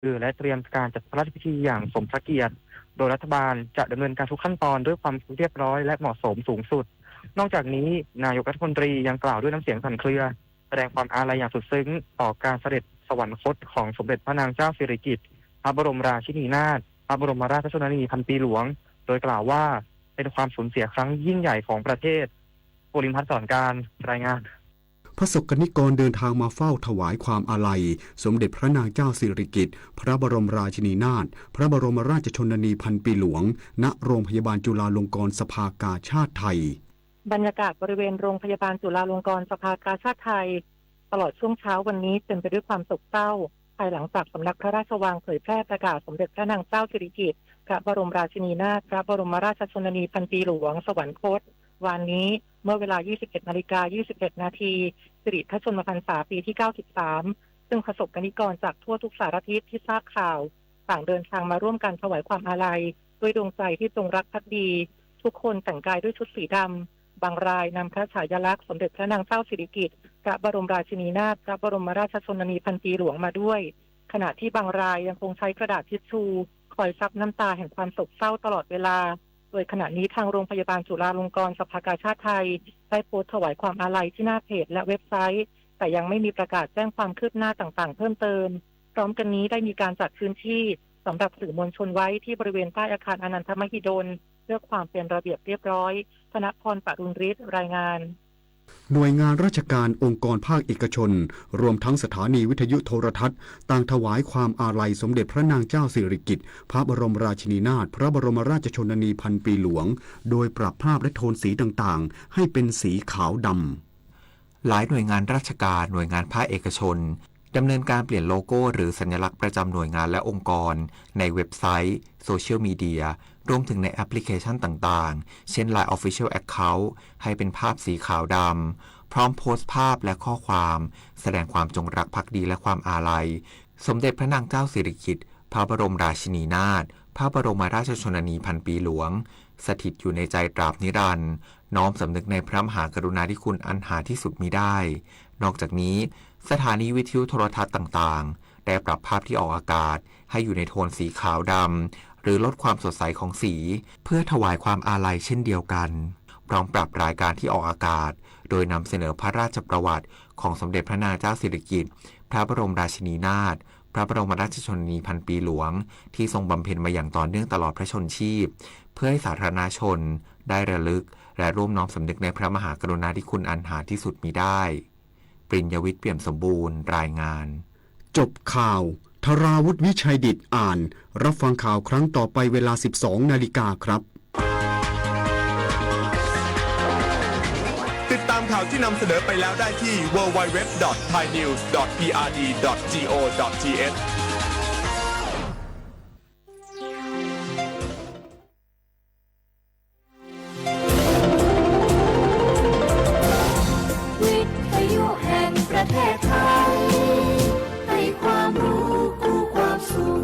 คือและเตรียมการจัดพระราชพิธีอย่างสมพระเกียรติ โดยรัฐบาลจะดำเนินการทุกขั้นตอนด้วยความเรียบร้อยและเหมาะสมสูงสุด นอกจากนี้นายกรัฐมนตรียังกล่าวด้วยน้ำเสียงสั่นเครือ แสดงความอาลัยอย่างสุดซึ้งต่อการเสด็จสวรรคตของสมเด็จพระนางเจ้าสิริกิติ์ พระบรมราชินีนาถ พระบรมราชชนนีพันปีหลวง โดยกล่าวว่าเป็นความสูญเสียครั้งยิ่งใหญ่ของประเทศ ภูริพัฒน์ สอนกลาง รายงาน พระสกนิกรเดินทางมาเฝ้าถวายความอาลัยสมเด็จพระนางเจ้าสิริกิติ์ พระบรมราชินีนาถ พระบรมราชชนนีพันปีหลวง ณ โรงพยาบาลจุฬาลงกรณ์สภากาชาดไทย บรรยากาศบริเวณโรงพยาบาลจุฬาลงกรณ์สภากาชาดไทย ตลอดช่วงเช้าวันนี้เต็มไปด้วยความโศกเศร้า ภายหลังจากสำนักพระราชวังเผยแพร่ประกาศสมเด็จพระนางเจ้าสิริกิติ์ พระบรมราชินีนาถ พระบรมราชชนนีพันปีหลวง สวรรคต วานนี้ เมื่อเวลา ยี่สิบเอ็ดนาฬิกา ยี่สิบเอ็ดนาที สิริพระชนมพรรษาปีที่ เก้าสิบสาม ซึ่งพระสกนิกรจากทั่วทุกสารทิศที่ทราบข่าว ต่างเดินทางมาร่วมกันถวายความอาลัย ด้วยดวงใจที่จงรักภักดี ทุกคนแต่งกายด้วยชุดสีดำ บางรายนำพระฉายาลักษณ์สมเด็จพระนางเจ้าสิริกิติ์ พระบรมราชินีนาถ พระบรมราชชนนีพันปีหลวงมาด้วย ขณะที่บางรายยังคงใช้กระดาษทิชชู คอยซับน้ำตาแห่งความโศกเศร้าตลอดเวลา โดยขณะนี้ทางโรงพยาบาลจุฬาลงกรณ์สภากาชาดไทย ได้โพสต์ถวายความอาลัยที่หน้าเพจและเว็บไซต์ แต่ยังไม่มีประกาศแจ้งความคืบหน้าต่างๆ เพิ่มเติม พร้อมกันนี้ได้มีการจัดพื้นที่สำหรับสื่อมวลชนไว้ที่บริเวณใต้อาคารอานันทมหิดล เพื่อความเป็นระเบียบเรียบร้อย ธนพร ปรุณฤทธิ์ รายงาน หน่วยงานราชการ องค์กรภาคเอกชน รวมทั้งสถานีวิทยุโทรทัศน์ ต่างถวายความอาลัยสมเด็จพระนางเจ้าสิริกิติ์ พระบรมราชินีนาถ พระบรมราชชนนีพันปีหลวง โดยปรับภาพและโทนสีต่างๆ ให้เป็นสีขาวดำ หลายหน่วยงานราชการ หน่วยงานภาคเอกชน ดำเนินการเปลี่ยนโลโก้หรือสัญลักษณ์ประจำหน่วยงานและองค์กร ในเว็บไซต์ โซเชียลมีเดีย รวมถึงในแอปพลิเคชันต่างๆ เช่น ไลน์ Official Account ให้เป็นภาพสีขาวดำ พร้อมโพสต์ภาพและข้อความ แสดงความจงรักภักดีและความอาลัย สมเด็จพระนางเจ้าสิริกิติ์ พระบรมราชินีนาถ พระบรมราชชนนีพันปีหลวง สถิตอยู่ในใจตราบนิรันดร์ น้อมสำนึกในพระมหากรุณาธิคุณอันหาที่สุดมิได้ นอกจากนี้ สถานีวิทยุโทรทัศน์ต่างๆ ได้ปรับภาพที่ออกอากาศให้อยู่ในโทนสีขาวดำ หรือลดความสดใสของสี เพื่อถวายความอาลัยเช่นเดียวกัน พร้อมปรับรายการที่ออกอากาศ โดยนำเสนอพระราชประวัติของสมเด็จพระนางเจ้าสิริกิติ์ พระบรมราชินีนาถ พระบรมราชชนนีพันปีหลวง ที่ทรงบำเพ็ญมาอย่างต่อเนื่องตลอดพระชนม์ชีพ เพื่อให้สาธารณชนได้ระลึก และร่วมน้อมสำนึกในพระมหากรุณาธิคุณอันหาที่สุดมิได้ ปริญญวิทย์ เปี่ยมสมบูรณ์ รายงาน จบข่าว ธราวุฒิ วิชัยดิษฐ อ่าน รับฟังข่าวครั้งต่อไปเวลา สิบสองนาฬิกาครับ ติดตามข่าวที่นำเสนอไปแล้วได้ที่ ดับเบิลยู ดับเบิลยู ดับเบิลยู ดอท ไทยนิวส์ ดอท พีอาร์ดี ดอท จี โอ ดอท ที เอช วิทยุแห่งประเทศไทย ให้ความรู้คู่ความสุข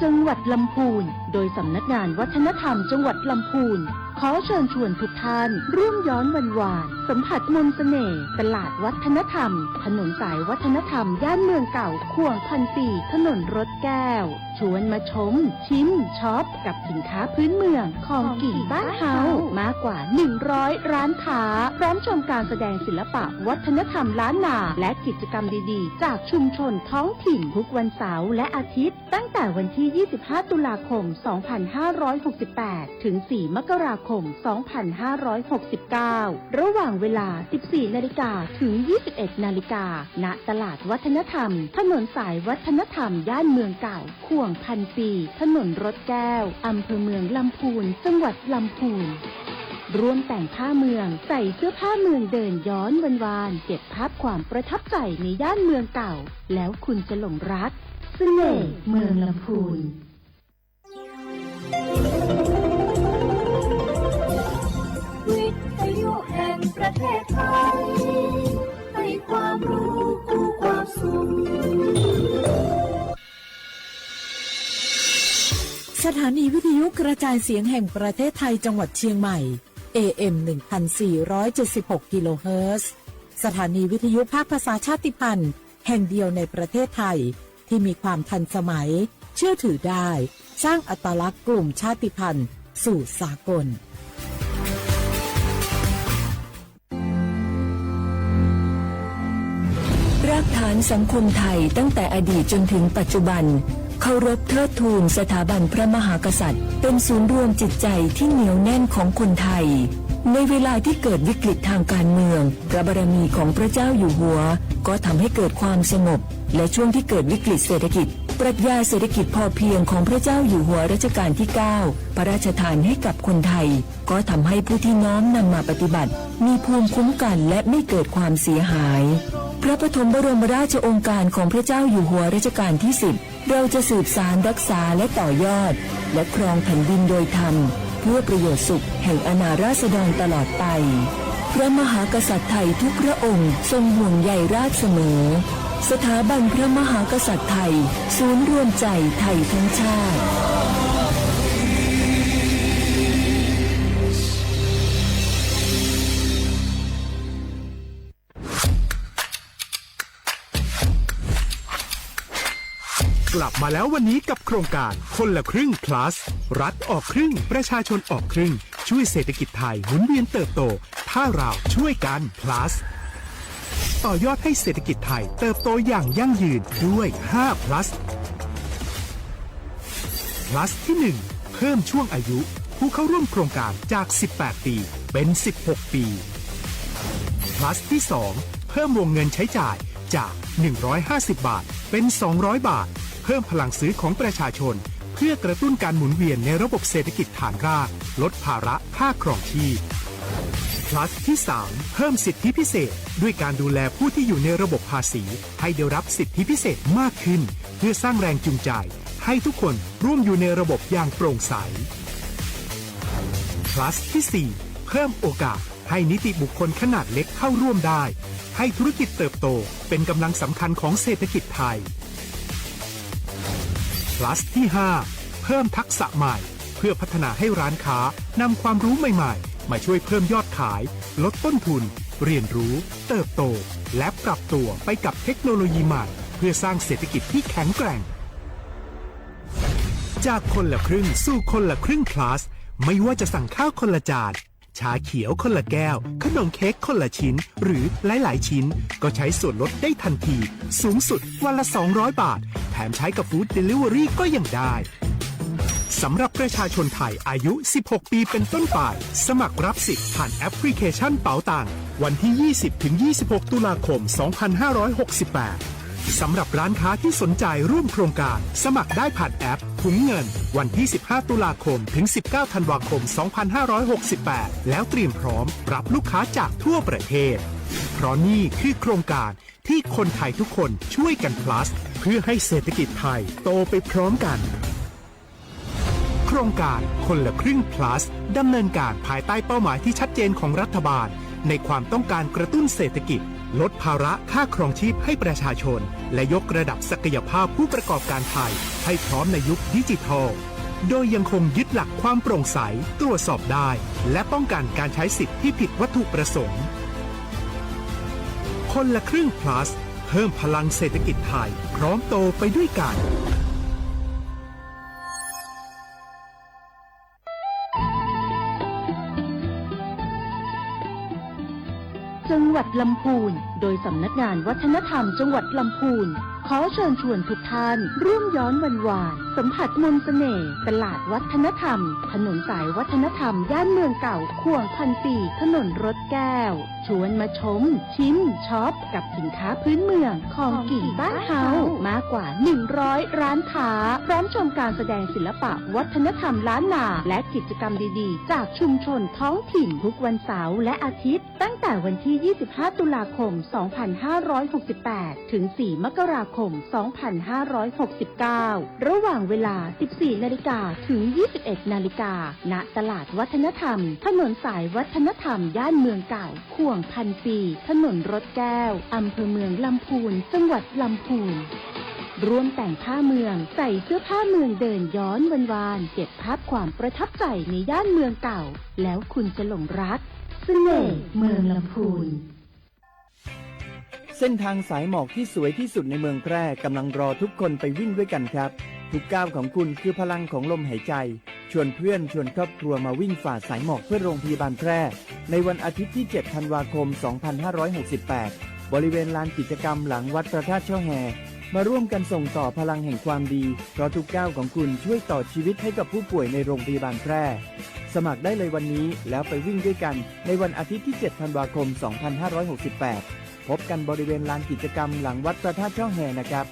จังหวัดลำพูน โดยสำนักงานวัฒนธรรมจังหวัดลำพูน ขอเชิญชวนทุกท่านร่วมย้อนวันวาน สัมผัสมนต์เสน่ห์ ตลาดวัฒนธรรม ถนนสายวัฒนธรรม ย่านเมืองเก่า ข่วงพันปี ถนนรถแก้ว ชวนมาชม ชิม ช็อป กับสินค้าพื้นเมือง ของกิ๋นบ้านเฮา มากกว่า หนึ่งร้อย ร้านค้า พร้อมชมการแสดงศิลปะวัฒนธรรมล้านนา และกิจกรรมดีๆ จากชุมชนท้องถิ่น ทุกวันเสาร์และอาทิตย์ ตั้งแต่วันที่ ยี่สิบห้า ตุลาคม สองพันห้าร้อยหกสิบแปด ถึง สี่ มกราคม สองพันห้าร้อยหกสิบเก้า ระหว่างเวลา สิบสี่ นาฬิกา ถึง ยี่สิบเอ็ด นาฬิกา ณ ตลาดวัฒนธรรม ถนนสายวัฒนธรรม ย่านเมืองเก่า ข่วงพันปี ถนนรถแก้ว อำเภอเมืองลำพูน จังหวัดลำพูน ร่วมแต่งผ้าเมือง ใส่เสื้อผ้าเมือง เดินย้อนวันวาน เก็บภาพความประทับใจในย่านเมืองเก่า แล้วคุณจะหลงรักเสน่ห์เมืองลำพูน วิทยุแห่งประเทศไทย ให้ความรู้คู่ความสุข สถานีวิทยุกระจายเสียงแห่งประเทศไทยจังหวัดเชียงใหม่ เอ เอ็ม หนึ่งพันสี่ร้อยเจ็ดสิบหก กิโลเฮิรตซ์ สถานีวิทยุภาคภาษาชาติพันธุ์แห่งเดียวในประเทศไทยที่มีความทันสมัย เชื่อถือได้ สร้างอัตลักษณ์กลุ่มชาติพันธุ์สู่สากล รากฐานสังคมไทยตั้งแต่อดีตจนถึงปัจจุบัน เคารพเทิดทูนสถาบันพระมหากษัตริย์ เป็นศูนย์รวมจิตใจที่เหนียวแน่นของคนไทย ในเวลาที่เกิดวิกฤตทางการเมือง พระบารมีของพระเจ้าอยู่หัว ก็ทำให้เกิดความสงบ และช่วงที่เกิดวิกฤตเศรษฐกิจ ปรัชญาเศรษฐกิจพอเพียงของพระเจ้าอยู่หัวรัชกาลที่ เก้า พระราชทานให้กับคนไทย ก็ทำให้ผู้ที่น้อมนำมาปฏิบัติ มีภูมิคุ้มกันและไม่เกิดความเสียหาย พระปฐมบรมราชโองการของพระเจ้าอยู่หัวรัชกาลที่ สิบ เราจะสืบสานรักษาและต่อยอด และครองแผ่นดินโดยธรรม เพื่อประโยชน์สุขแห่งอาณาราษฎรตลอดไป พระมหากษัตริย์ไทยทุกพระองค์ทรงห่วงใยราษฎรเสมอ สถาบันพระมหากษัตริย์ไทย ศูนย์รวมใจไทยทั้งชาติ กลับมาแล้ววันนี้กับโครงการคนละครึ่ง plus รัฐออกครึ่ง ประชาชนออกครึ่ง ช่วยเศรษฐกิจไทยหมุนเวียนเติบโต ถ้าเราช่วยกัน plus ต่อยอดให้เศรษฐกิจไทยเติบโตอย่างยั่งยืนด้วย ห้า plus plus ที่ หนึ่ง เพิ่มช่วงอายุผู้เข้าร่วมโครงการจาก สิบแปด ปี เป็น สิบหก ปี plus ที่ สอง เพิ่มวงเงินใช้จ่ายจาก หนึ่งร้อยห้าสิบ บาท เป็น สองร้อย บาท เพิ่มพลังซื้อของประชาชน เพื่อกระตุ้นการหมุนเวียนในระบบเศรษฐกิจฐานราก ลดภาระค่าครองชีพ plus ที่ สาม เพิ่มสิทธิพิเศษ ด้วยการดูแลผู้ที่อยู่ในระบบภาษี ให้ได้รับสิทธิพิเศษมากขึ้น เพื่อสร้างแรงจูงใจ ให้ทุกคนร่วมอยู่ในระบบอย่างโปร่งใส plus ที่ สี่ เพิ่มโอกาสให้นิติบุคคลขนาดเล็กเข้าร่วมได้ ให้ธุรกิจเติบโตเป็นกำลังสำคัญของเศรษฐกิจไทย plus ที่ ห้า เพิ่มทักษะใหม่ เพื่อพัฒนาให้ร้านค้านำความรู้ใหม่ๆ มาช่วยเพิ่มยอดขาย ลดต้นทุน เรียนรู้ เติบโต และปรับตัวไปกับเทคโนโลยีใหม่ เพื่อสร้างเศรษฐกิจที่แข็งแกร่ง จากคนละครึ่งสู่คนละครึ่ง plus ไม่ว่าจะสั่งข้าวคนละจาน ชาเขียวคนละแก้ว ขนมเค้กคนละชิ้น หรือหลายๆ ชิ้น ก็ใช้ส่วนลดได้ทันที สูงสุดวันละ สองร้อย บาท แถมใช้กับ Food Delivery ก็ยังได้ สำหรับประชาชนไทยอายุ สิบหก ปีเป็นต้นไป สมัครรับสิทธิ์ผ่านแอปพลิเคชันเป๋าตัง วันที่ ยี่สิบ ถึง ยี่สิบหก ตุลาคม สองพันห้าร้อยหกสิบแปด สำหรับร้านค้าที่สนใจร่วมโครงการ สมัครได้ผ่านแอปถุงเงิน วันที่ สิบห้า ตุลาคม ถึง สิบเก้า ธันวาคม สองพันห้าร้อยหกสิบแปด แล้วเตรียมพร้อมรับลูกค้าจากทั่วประเทศ เพราะนี่คือโครงการที่คนไทยทุกคนช่วยกัน plus เพื่อให้เศรษฐกิจไทยโตไปพร้อมกัน โครงการคนละครึ่ง plus ดำเนินการภายใต้เป้าหมายที่ชัดเจนของรัฐบาล ในความต้องการกระตุ้นเศรษฐกิจ ลดภาระค่าครองชีพให้ประชาชน และยกระดับศักยภาพผู้ประกอบการไทย ให้พร้อมในยุคดิจิทัล โดยยังคงยึดหลักความโปร่งใส ตรวจสอบได้ และป้องกันการใช้สิทธิ์ที่ผิดวัตถุประสงค์ คนละครึ่ง plus เพิ่มพลังเศรษฐกิจไทย พร้อมโตไปด้วยกัน จังหวัดลำพูน โดยสำนักงานวัฒนธรรมจังหวัดลำพูน ขอเชิญชวนทุกท่านร่วมย้อนวันวาน สัมผัสมนต์เสน่ห์ ตลาดวัฒนธรรม ถนนสายวัฒนธรรม ย่านเมืองเก่า ข่วงพันปี ถนนรถแก้ว ชวนมาชม ชิม ช็อป กับสินค้าพื้นเมือง ของกิ๋นบ้านเฮา มากกว่า หนึ่งร้อย ร้านค้า พร้อมชมการแสดงศิลปะวัฒนธรรมล้านนา และกิจกรรมดีๆ จากชุมชนท้องถิ่น ทุกวันเสาร์และอาทิตย์ ตั้งแต่วันที่ ยี่สิบห้า ตุลาคม สองพันห้าร้อยหกสิบแปด ถึง สี่ มกราคม สองพันห้าร้อยหกสิบเก้า ระหว่างเวลา สิบสี่ นาฬิกา ถึง ยี่สิบเอ็ด นาฬิกา ณ ตลาดวัฒนธรรม ถนนสายวัฒนธรรม ย่านเมืองเก่า ข่วงพันปี ถนนรถแก้ว อำเภอเมืองลำพูน จังหวัดลำพูน ร่วมแต่งผ้าเมือง ใส่เสื้อผ้าเมืองเดินย้อนวันวาน เก็บภาพความประทับใจในย่านเมืองเก่า แล้วคุณจะหลงรักเสน่ห์เมืองลำพูน เส้นทางสายหมอกที่สวยที่สุดในเมืองแพร่กำลังรอทุกคนไปวิ่งด้วยกันครับ ทุกก้าวของคุณคือพลังของลมหายใจ ชวนเพื่อนชวนครอบครัวมาวิ่งฝ่าสายหมอกเพื่อโรงพยาบาลแพร่ ในวันอาทิตย์ที่ เจ็ด ธันวาคม สองพันห้าร้อยหกสิบแปด บริเวณลานกิจกรรมหลังวัดพระธาตุช่อแฮ มาร่วมกันส่งต่อพลังแห่งความดี เพราะทุกก้าวของคุณช่วยต่อชีวิตให้กับผู้ป่วยในโรงพยาบาลแพร่ สมัครได้เลยวันนี้ แล้วไปวิ่งด้วยกันในวันอาทิตย์ที่ เจ็ด ธันวาคม สองพันห้าร้อยหกสิบแปด พบกันบริเวณลานกิจกรรมหลังวัดพระธาตุช่อแฮนะครับ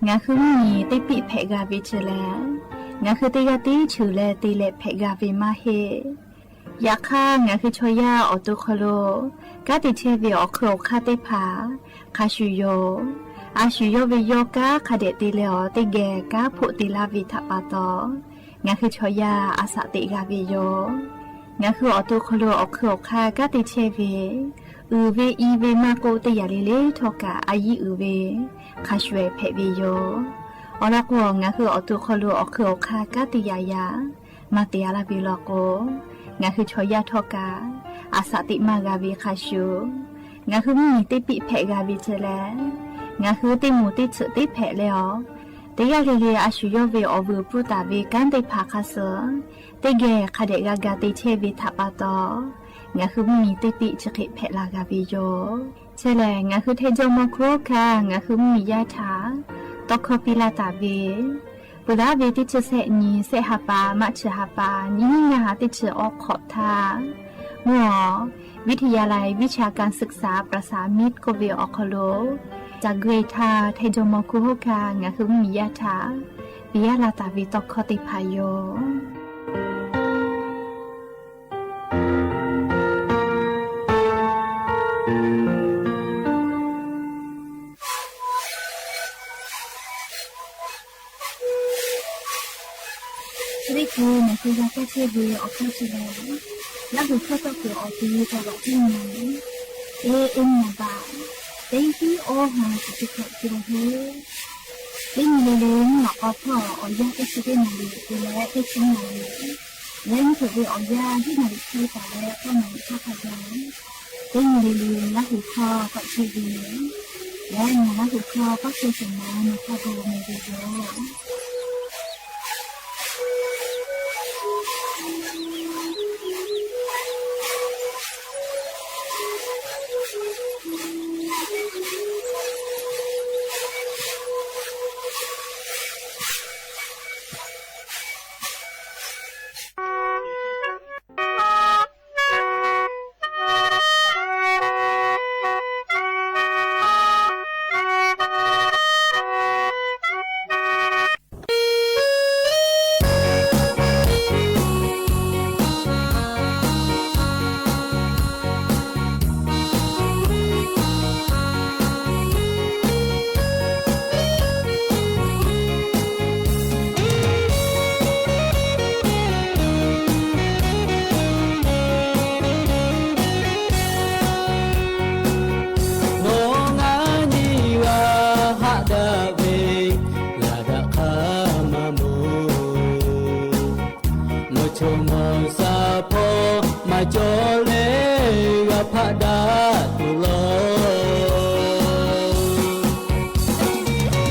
Ngaˬ hui mvuhˇ miˬ teˇ piˆ hpehꞈ g'a ve chi lehˬ, ngaˬ hui teˇ g'aˇ tiˉ cheuˬ leh te leh hpehꞈ g'a ve maˇ heˆ. Yaꞈ hk'aˇ, ngaˬ hui chaw yaˇ awˬ to hk'aw lo kanˉ te chehˇ ve awˬ hk'eun awˬ hk'aˇ teˇ hpaˍ hk'a shuˍ yoˬ. A shu yawˇ ve yawˇ kanˉ hk'a dehꞈ te leh awˬ teˇ geh kanˉ hpoˆ te laˇ ve htaꞈ pa taw, ngaˬ hui chaw yaˇ a shaꞈ teꞈ g'a ve yoˬ. Ngaˬ hui awˬ to hk'aw lo awˬ hk'eun awˬ hk'aˇ kanˉ te chehˇ ve, uiˍ ve i ve maˇ k'oˆ, teˇ yanˇ le le htawˇ kaꞈ a yiˉ uiˍ ve hk'a shuˍ ehˍ hpehꞈ ve yoˬ. Awˬ lawn k'o, ngaˬ hui awˬ to hk'aw lo awˬ hk'eun awˬ hk'aˇ kanˉ te yaꞈ yaꞈ maˇ te a laˇ ve law k'o, ngaˬ hui chaw yaˇ htawˇ kaꞈ a shaꞈ teꞈ maˇ g'a ve hk'a shuˍ, ngaˬ hui mvuhˇ miˬ teˇ piˆ hpehꞈ g'a ve chi lehˬ, ngaˬ hui teˇ moˍ teˇ tsuhꞈ teˇ hpehꞈ leh awˬ, teˇ g'aˇ le le a shu yawˇ ve awˬ vuiˬ pfuhˇ taˍ ve kanˉ teˇ hpaˍ hk'a suh teˇ geh hk'a dehꞈ g'a ga te chehˇ ve htaꞈ pa taw, ngaˬ hui mvuhˇ miˬ teˇ piˆ chi hk'e hpehꞈ la g'a ve yoˬ. Chi lehˬ, ngaˬ hui Htaiˇ jawˇ mawˇ hkuˇ hawˉ hkanˇ ngaˬ hui mvuhˇ miˬ yaˇ htaꞈ tawˇ hkawˇ piˇ laˇ taˍ ve, peuˬ laˇ ve teˇ chi sehˆ nyi, sehˆ ha pa, March ha pa, nyiˇ hinˉ ngaˇ ha teˇ chi awˬ hk'awꞈ htaˇ, mvuhˇ awˬ วิทยาลัยวิชาการศึกษาประสานมิตร k'oˆ ve awˬ hk'aw lo, ca gui htaˇ Htaiˇ jawˇ mawˇ hkuˇ hawˉ hkanˇ ngaˬ hui mvuhˇ miˬ yaˇ htaꞈ piˇ laˇ taˍ ve tawˇ hkawˇ teˇ hpaˍ yoˬ. Teˇ hkui ngaˬ hui g'a kaˇ chehˇ ve awˬ hkawˇ chi lehˬ, Laˇ huˍ hkawˇ tawˆ kuiˬ awˬ te kaꞈ g'aꞈ teˇ nyi, teˇ nyi baꞈ, teˇ tiˉ awˬ ha chi teˇ hkawꞈ te la heˆ. Teˇ nyi le le mvuhˇ naw k'aw hpawˇ awˬ yanˇ teˇ chi teˇ naˍ riˍ te leh teˇ chi naˍ riˍ, leh nyiˇ hkeuꞈ ve awˬ yanˇ hiˉ naˍ riˍ hk'e taˍ leh k'awˇ naˍ riˍ htaˇ hk'a gaˬ, teˇ nyi le le Laˇ huˍ hkawˇ k'awꞈ chehˇ ve, leh ngaˬ Laˇ huˍ hkawˇ k'awꞈ chehˇ sheˍ ma na hk'a gaˬ meh ve yoˬ. Nawˬ ngaˬ nyi g'a haꞈ daꞈ ve, laˬ daꞈ hk'a maˇ mawˬ. Nawˬ chaw mawˬ shaˍ hpawˇ maˇ cawˬ leh g'a hpaˆ daꞈ tuˬ law.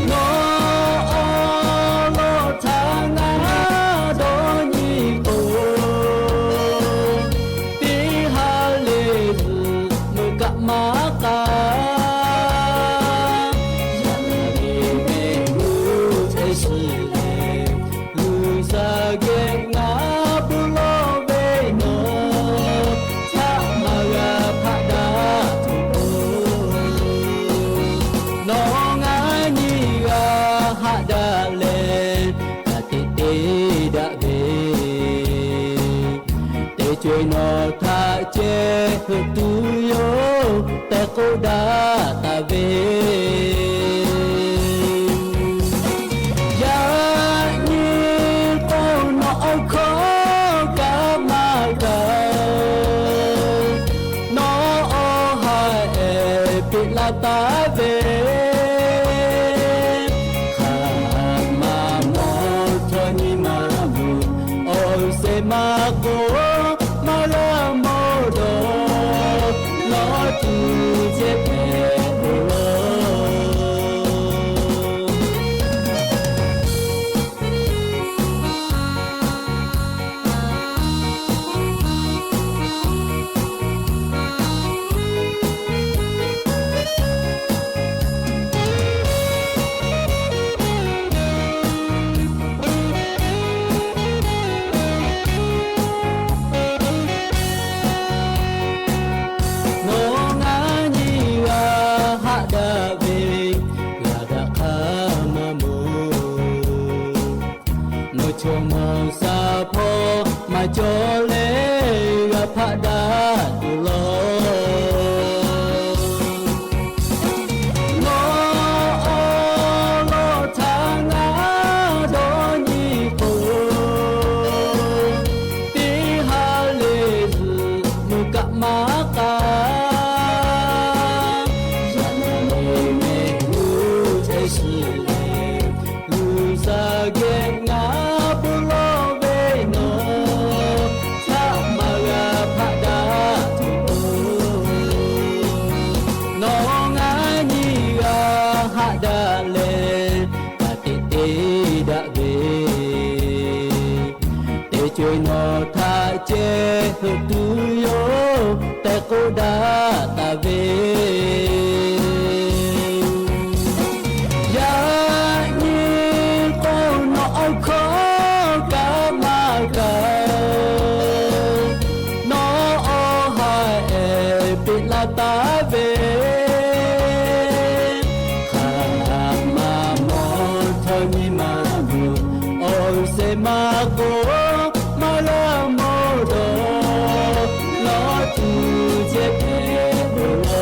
Nawˬ awˬ lawn htaꞈ ngaˬ dawˇ nyi k'o, teˇ ha lehˬ zuhꞈ meuˇ kaꞈ maˇ k'a. Yaꞈ nyi ve mehˆ g'uˇ chehˇ shiˍ leh, g'uiˬ sha geh ngaˬ pui lawˇ ve nawˬ htaꞈ maˇ g'a hpaˆ daꞈ tuˬ k'o, nawˬ ngaˬ nyi g'a haꞈ daꞈ leh, ka tiꞈ te daꞈ ve, teˇ co-e nawˬ htaꞈ ceh heuˆ tuˬ yoˬ tehꞈ k'oˆ daꞈ taˍ ve. Yaꞈ nyi k'o, nawˬ awˬ hkawˇ kaꞈ maˇ kaꞈ, Maˇ k'oˆ, maˇ g'a mawˬ dawˬ, nawˬ tuˬ ceh hpehꞈ ve yoˬ. Nawˬ ngaˬ nyi g'a haꞈ daꞈ ve, g'a daꞈ hk'aˇ maˇ mawˬ. Nawˬ chaw mawˬ shaˍ hpawˇ maˇ cawˬ leh, g'a hpaˆ daꞈ tuˬ law. Nawˬ awˬ lawn htaꞈ ngaˬ dawˇ nyi k'o, teˇ ha lehˬ zuhꞈ mvuhˇ kaˆ maˇ k'a. Yaꞈ nyi mehˆ g'uˇ chehˇ shiˍ leh, G'uiˬsha geh ngaˬ bon lawˬ ve nawˬ, htaꞈ maˇ g'a hpaˆ daꞈ tuˬ oˬ. Nawˬ ngaˬ nyi g'a haꞈ daꞈ leh, hk'a teꞈ te daꞈ ve, teˇ co-e nawˬ htaꞈ ceh heuˆ tuˬ yoˬ tehꞈ k'oˆ daꞈ taˍ ve. Yaꞈ nyi k'o, nawˬ awˬ hkawˇ kaꞈ maˇ kaꞈ, nawˬ awˬ ha ehˉ peꞈ laˇ taˍ ve. Hk'aˬ ma mawˬ htawˇ nyi ma yoˬ, awˬ sehˍ maˇ k'oˆ, maˇ g'a mawˬ dawˬ, nawˬ tuˬ ceh hpehꞈ ve yoˬ.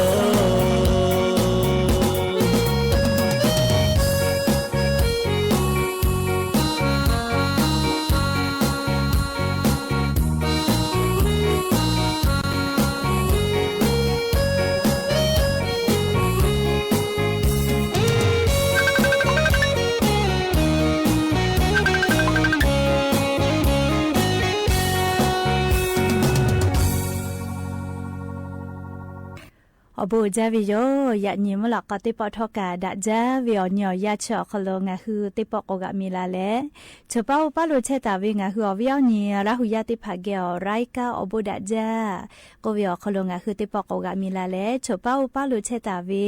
Awˬ bon uiˍ jaˇ ve yoˬ. Yaꞈ nyi mvuhˇ lawꞈ k'aw teˇ pawˆ htawˇ kaꞈ daꞈ jaˇ ve awˬ nyi awˬ yanˇ chi awˬ hk'aw lo ngaˬ hui teˇ pawˆ k'awꞈ g'aꞈ mi la leh, chawˬ paˉ oˇ paˉ lo chehˇ taˍ ve ngaˬ hui awˬ viˉ awˬ nyi Laˇ hu yaˇ teˇ hpaˍ geh awˬ รายการ awˬ bon daꞈ jaˇ k'oˆ ve awˬ hk'aw lo ngaˬ hui teˇ pawˆ k'awꞈ g'aꞈ mi la leh, chawˬ paˉ oˇ paˉ lo chehˇ taˍ ve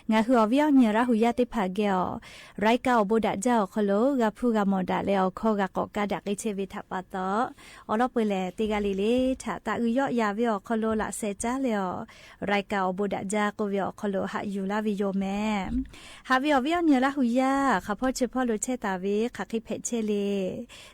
ngaˬ hui awˬ viˉ awˬ nyi Laˇ hu yaˇ teˇ hpaˍ geh awˬ รายการ awˬ bon daꞈ jaˇ awˬ hk'aw lo g'a hpuˇ g'a mawˬ daꞈ leh awˬ hkawˇ g'a k'awꞈ kaˇ daꞈ k'ai chehˇ ve htaꞈ pa taw, awˬ lawn peuˬ lehˬ teˇ g'aˇ le le htaꞈ taꞈ uiˍ yawˆ yaˍ ve awˬ hk'aw lo laꞈ sheh caˉ leh awˬ รายการ awˬ bon daꞈ jaˇ k'oˆ ve awˬ hk'aw lo haꞈ yuˬ laˇ ve yoˬ mehˍ. Haꞈ ve awˬ viˉ awˬ nyi Laˇ hu yaˇ hk'aˬ hpawˇ chi hpawˇ lo chehˇ taˍ ve hk'aˬ hk'e hpehꞈ chehˇ le.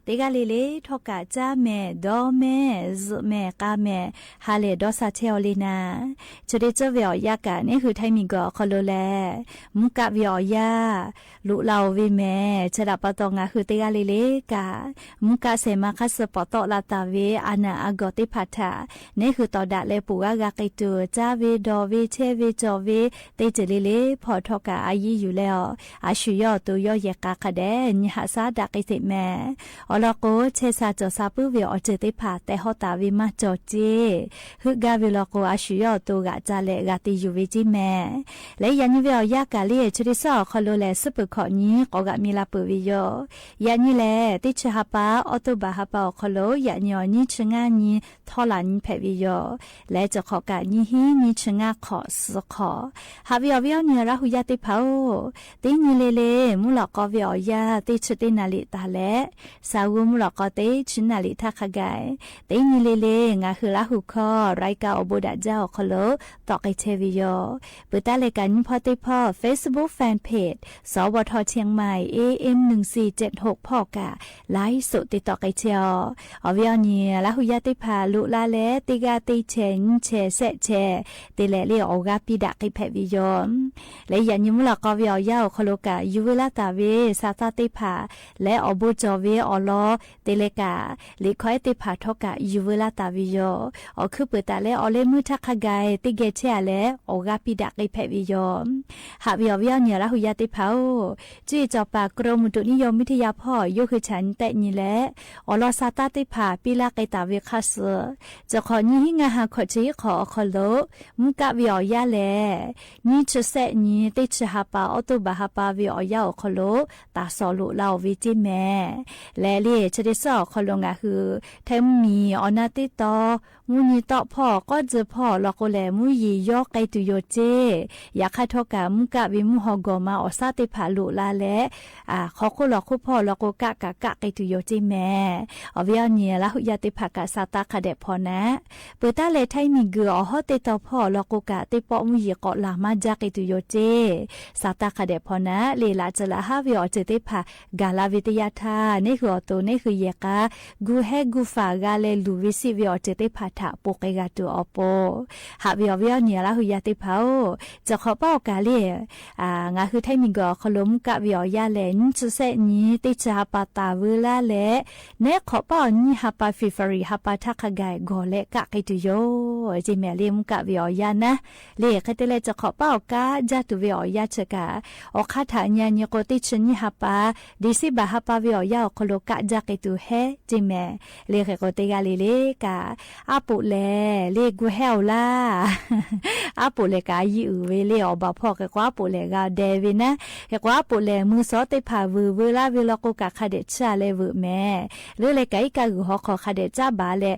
Teˇ g'aˇ le le htawˇ kaꞈ caˇ mehˍ, dawˇ mehˍ, zuhꞈ mehˍ, k'a mehˍ, ha lehˬ dawˇ sha chehˇ aw le naˍ. Chi teˇ ceuˬ ve awˬ yanˇ kaꞈ neˉ hui Htaiˇ miˬguiˬ awˬ hk'aw lo lehˬ, mvuhˇ kaˆ ve awˬ yanˇ loꞈ la-oˬ ve mehˍ. Chi htaꞈ pa taw ngaˬ hui teˇ g'aˇ le le kaꞈ, mvuhˇ kaˆ shehˍ ma hk'aˇ suh pawˍ tawˆ la taˍ ve a naˬ a gawˬ teˇ hpaˍ htaꞈ neˉ hui tawˍ daꞈ leh poˬ g'aˇ g'a k'ai tuˬ, caˇ ve, dawˬ ve, chehˇ ve, cawˬ ve, teˇ ceuˬ le le hpawˇ htawˇ kaꞈ a yiˇ yuˬ leh awˬ, a shu yawˇ awˬ to yawˇ yehˬ k'a hk'a dehꞈ nyi haꞈ shaˉ daꞈ k'ai sheˍ mehˍ. Awˬ lawn k'o, chehˇ sha cawˬ sha puiˉ ve awˬ ceuˬ teˇ hpaˍ tehꞈ hawˉ taˍ ve maˇ cawˬ ceˇ. Heuˆ gaˇ ve law k'o, a shu yawˇ awˬ to g'aꞈ ca leh g'a te yuˬ ve ceˇ mehˍ. Leh yaꞈ nyi ve awˬ yanˇ kaꞈ le, chi teˇ suhˉ awˬ hk'aw lo lehˬ, suhˉ peuˬ hkawꞈ nyi k'awꞈ g'aꞈ mi la peuˬ ve yoˬ. Yaꞈ nyi lehˬ, teˇ chi ha pa, October ha pa awˬ hk'aw lo yaꞈ nyi awˬ nyiˇ chi ngaˇ nyi htawˇ laˬ nyi hpehꞈ ve yoˬ. Leh cawˬ hk'awꞈ kaꞈ nyiˇ hinˉ nyiˇ chi ngaˇ hk'awꞈ suhˍ hk'awꞈ. Haꞈ ve awˬ viˉ awˬ nyi Laˇ hu yaˇ teˇ hpaˍ-oˬ, teˇ nyi le le mvuhˇ lawꞈ k'aw ve awˬ yanˇ teˇ chi teˇ naˍ riˍ taˍ leh, saˍ g'uˇ mvuhˇ lawꞈ k'aw teˇ chi naˍ riˍ htaˇ hk'a gaˬ, teˇ nyi le le ngaˬ hui Laˇ hu hkawˇ รายการ awˬ bon daꞈ jaˇ awˬ hk'aw lo tawˆ k'ai chehˇ ve yoˬ. Peuˬ taˉ leh kaꞈ nyi hpawˇ teˇ hpawˇ Facebook fan page สวท เชียงใหม่ เอเอ็ม หนึ่งสี่เจ็ดหก hpawˇ kaꞈ ไลฟ์สด te tawˆ k'ai chehˇ-aw. Awˬ viˉ awˬ nyi Laˇ hu yaˇ teˇ hpaˍ loꞈ la leh teˇ g'aˇ teˇ chehˇ nyiˇ chehˇ shehˆ chehˇ te leh le awˬ awˬ g'aˇ piˇ daꞈ k'ai hpehꞈ ve yoˬ. Leh yaꞈ nyi mvuhˇ lawˬ k'aw ve awˬ yanˇ awˬ hk'aw lo kaꞈ, yuˬ veu laˇ taˍ ve sa taˇ teˇ hpaˍ leh awˬ bon cawˬ ve awˬ lawn te leh kaꞈ, liꞈ hkawˇ ehˉ teˇ hpaˍ htawˇ kaꞈ yuˬ veu laˇ taˍ ve yoˬ. Awˬ hkuiˉ peuˍ taˍ leh awˬ leh meuˇ htaˇ hk'a gaˬ teˇ geh chehˇ a leh awˬ g'aˇ piˇ daꞈ k'ai hpehꞈ ve yoˬ. Haꞈ ve awˬ viˉ awˬ nyi Laˇ huˍ yaˇ teˇ hpaˍ-oˬ, cuˇ yiˍ cawˬ paˍ กรมอุตุนิยมวิทยา hpawˇ yawˇ hui chaꞈ nyi tehˆ nyi leh, awˬ lawn sa taˇ teˇ hpaˍ piˇ laˇ k'ai taˍ ve hk'a suhˍ, cawˬ hk'awꞈ nyiˇ hinˉ ngaˇ ha hkawꞈ chi hiˉ hk'awꞈ awˬ hk'aw lo mvuhˇ kaˆ ve awˬ yanˇ lehˬ, nyiˇ chi sehˆ nyi teˇ chi ha pa, October ha pa ve awˬ yanˇ awˬ hk'aw lo taˍ sawˍ loꞈ la-oˬ ve ceˇ mehˍ. Leh lehˬ chi teˇ suhˉ awˬ hk'aw lo ngaˬ hui htaiˇ mvuhˇ miˬ awˬ na teˇ taw, mvuhˇ nyi tawˆ hpawˇ k'awˉ tcuh hpawˇ law k'o lehˬ, mvuhˇ yeˬ yawˇ k'ai tuˬ yoˬ ceˇ. Yaꞈ hk'aˇ htawˇ kaꞈ mvuhˇ kaˆ ve mvuhˇ haw gawˬ ma awˬ saˉ teˇ hpaˍ loꞈ la leh, hk'aw hk'oˆ law hk'oˆ hpawˇ law k'o kaˆ kaꞈ kaˆ k'ai tuˬ yoˬ ceˇ mehˍ. Awˬ viˉ awˬ nyi Laˇ huˍ yaˇ teˇ hpaˍ kaꞈ sa taˇ hk'a dehꞈ hpaw naˉ, peuˬ taˉ leh htaiˇ miˬ guiˬ awˬ hawˉ teˇ taw hpawˇ law k'o kaꞈ teˇ pawˆ mvuhˇ yeˬ k'awꞈ laˬ maˇ jaˇ k'ai tuˬ yoˬ ceˇ. Sa taˇ hk'a dehꞈ hpaw naˉ lehˬ, laꞈ ceuˬ laꞈ haˉ ve awˬ ceuˬ teˇ hpaˍ gaˬ la ve teˇ yanˇ htaˇ, neˇ hui awˬ to neˇ hui yehˬ k'a gu hehˉ gu faˍ g'a leh luˬ ve siˆ ve awˬ ceuˬ teˇ hpaˍ htaꞈ ponˬ k'ai g'a tuˬ awˬ pon, haꞈ ve awˬ viˉ awˬ nyi Laˇ huˍ yaˇ teˇ hpaˍ-oˬ, cawˬ hk'awꞈ paˉ awˬ kaˍ lehˬ, ngaˬ hui htaiˇ miˬ guiˬ awˬ hk'aw lo mvuhˇ kaˆ ve awˬ yanˇ lehˬ, nyiˇ chi sehˆ nyi teˇ chi ha pa taˍ veu laˇ leh, neˉ hk'awꞈ paˉ awˬ nyiˇ ha pa February ha pa htaˇ hk'a gaˬ gawˬ leh kaˆ k'ai tuˬ yoˬ ceˇ mehˍ. Lehˬ mvuhˇ kaˆ ve awˬ yanˇ naˉ lehˬ, hk'e te leh cawˬ hk'awꞈ paˉ awˬ kaˉ jaˇ tuˬ ve awˬ yanˇ chi kaꞈ, awˬ hk'aˇ htaꞈ nyi nyi k'o teˇ chi nyiˇ ha pa December ha pa ve awˬ yanˇ awˬ hk'aw lo kaˆ jaˇ k'ai tuˬ hehˉ ceˇ mehˍ. Lehˬ hk'e k'o teˇ g'aˇ le le kaꞈ, aˉ poꞈ lehˬ lehˬ gu hehˉ-oˬ laˇ. Aˉ poꞈ lehˬ kaꞈ a yiˇ uiˍ ve lehˬ, awˬ baˬ hpawˇ hk'e k'o aˉ poꞈ lehˬ g'a deh ve naˉ. Hk'e k'o aˉ poꞈ lehˬ mui suhˍ teˇ hpaˍ vuiˬ veu laˇ ve law k'o kaꞈ hk'a dehꞈ chiˇ a leh veuꞈ mehˍ. Leuˉ leh kaꞈ iˉ kaˆ g'uiˬ haw hk'aw hk'a dehꞈ caˉ baˬ leh,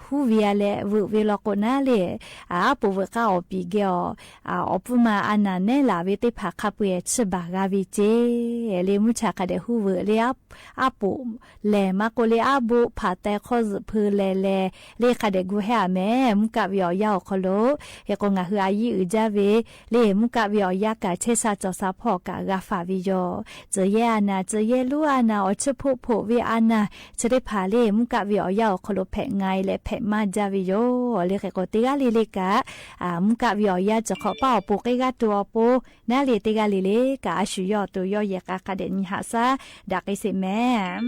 huˉ ve a leh veuꞈ ve law k'o naˉ lehˬ, aˉ poꞈ veuꞈ k'aˇ awˬ piˍ geh awˬ, awˬ pfuhˇ ma a naˍ nehˉ laˬ ve teˇ hpaˍ hk'a peu-eˬ chiˇ baˬ g'a ve ceˇ. Lehˬ mvuhˇ cha hk'a dehꞈ huˉ veuꞈ leh, aˉ poꞈ lehˬ maˇ k'oˆ leh aˉ boˆ hpaꞈ teh hk'awˇ zuhꞈ hpeu leh leh, lehˬ hk'a dehꞈ gu hehˉ-a mehˍ. Mvuhˇ kaˆ ve awˬ yanˇ awˬ hk'aw lo, hk'e k'o ngaˬ hui a yiˇ uiˍ jaˇ ve lehˬ, mvuhˇ kaˆ ve awˬ yanˇ kaꞈ chehˇ sha cawˬ sha hpawˇ kaꞈ g'a faˍ ve yoˬ. Tcuh yehˇ a naˍ, tcuh yehˇ lonˉ a naˍ, awˬ chiˇ hpoˆ hpoꞈ ve a naˍ, chi teˇ hpaˍ lehˬ mvuhˇ kaˆ ve awˬ yanˇ awˬ hk'aw lo hpehꞈ nga e leh hpehꞈ maˇ jaˇ ve yoˬ. Lehˬ hk'e k'o teˇ g'aˇ le le kaꞈ, mvuhˇ kaˆ ve awˬ yanˇ cawˬ hk'awꞈ paˉ awˬ pon k'eˇ g'aˇ tuˬ awˬ pon naˉ lehˬ, teˇ g'aˇ le le kaꞈ a shu yawˇ awˬ to yawˇ yehˬ k'a hk'a dehꞈ nyi haꞈ shaˉ daꞈ k'ai sheˍ mehˍ.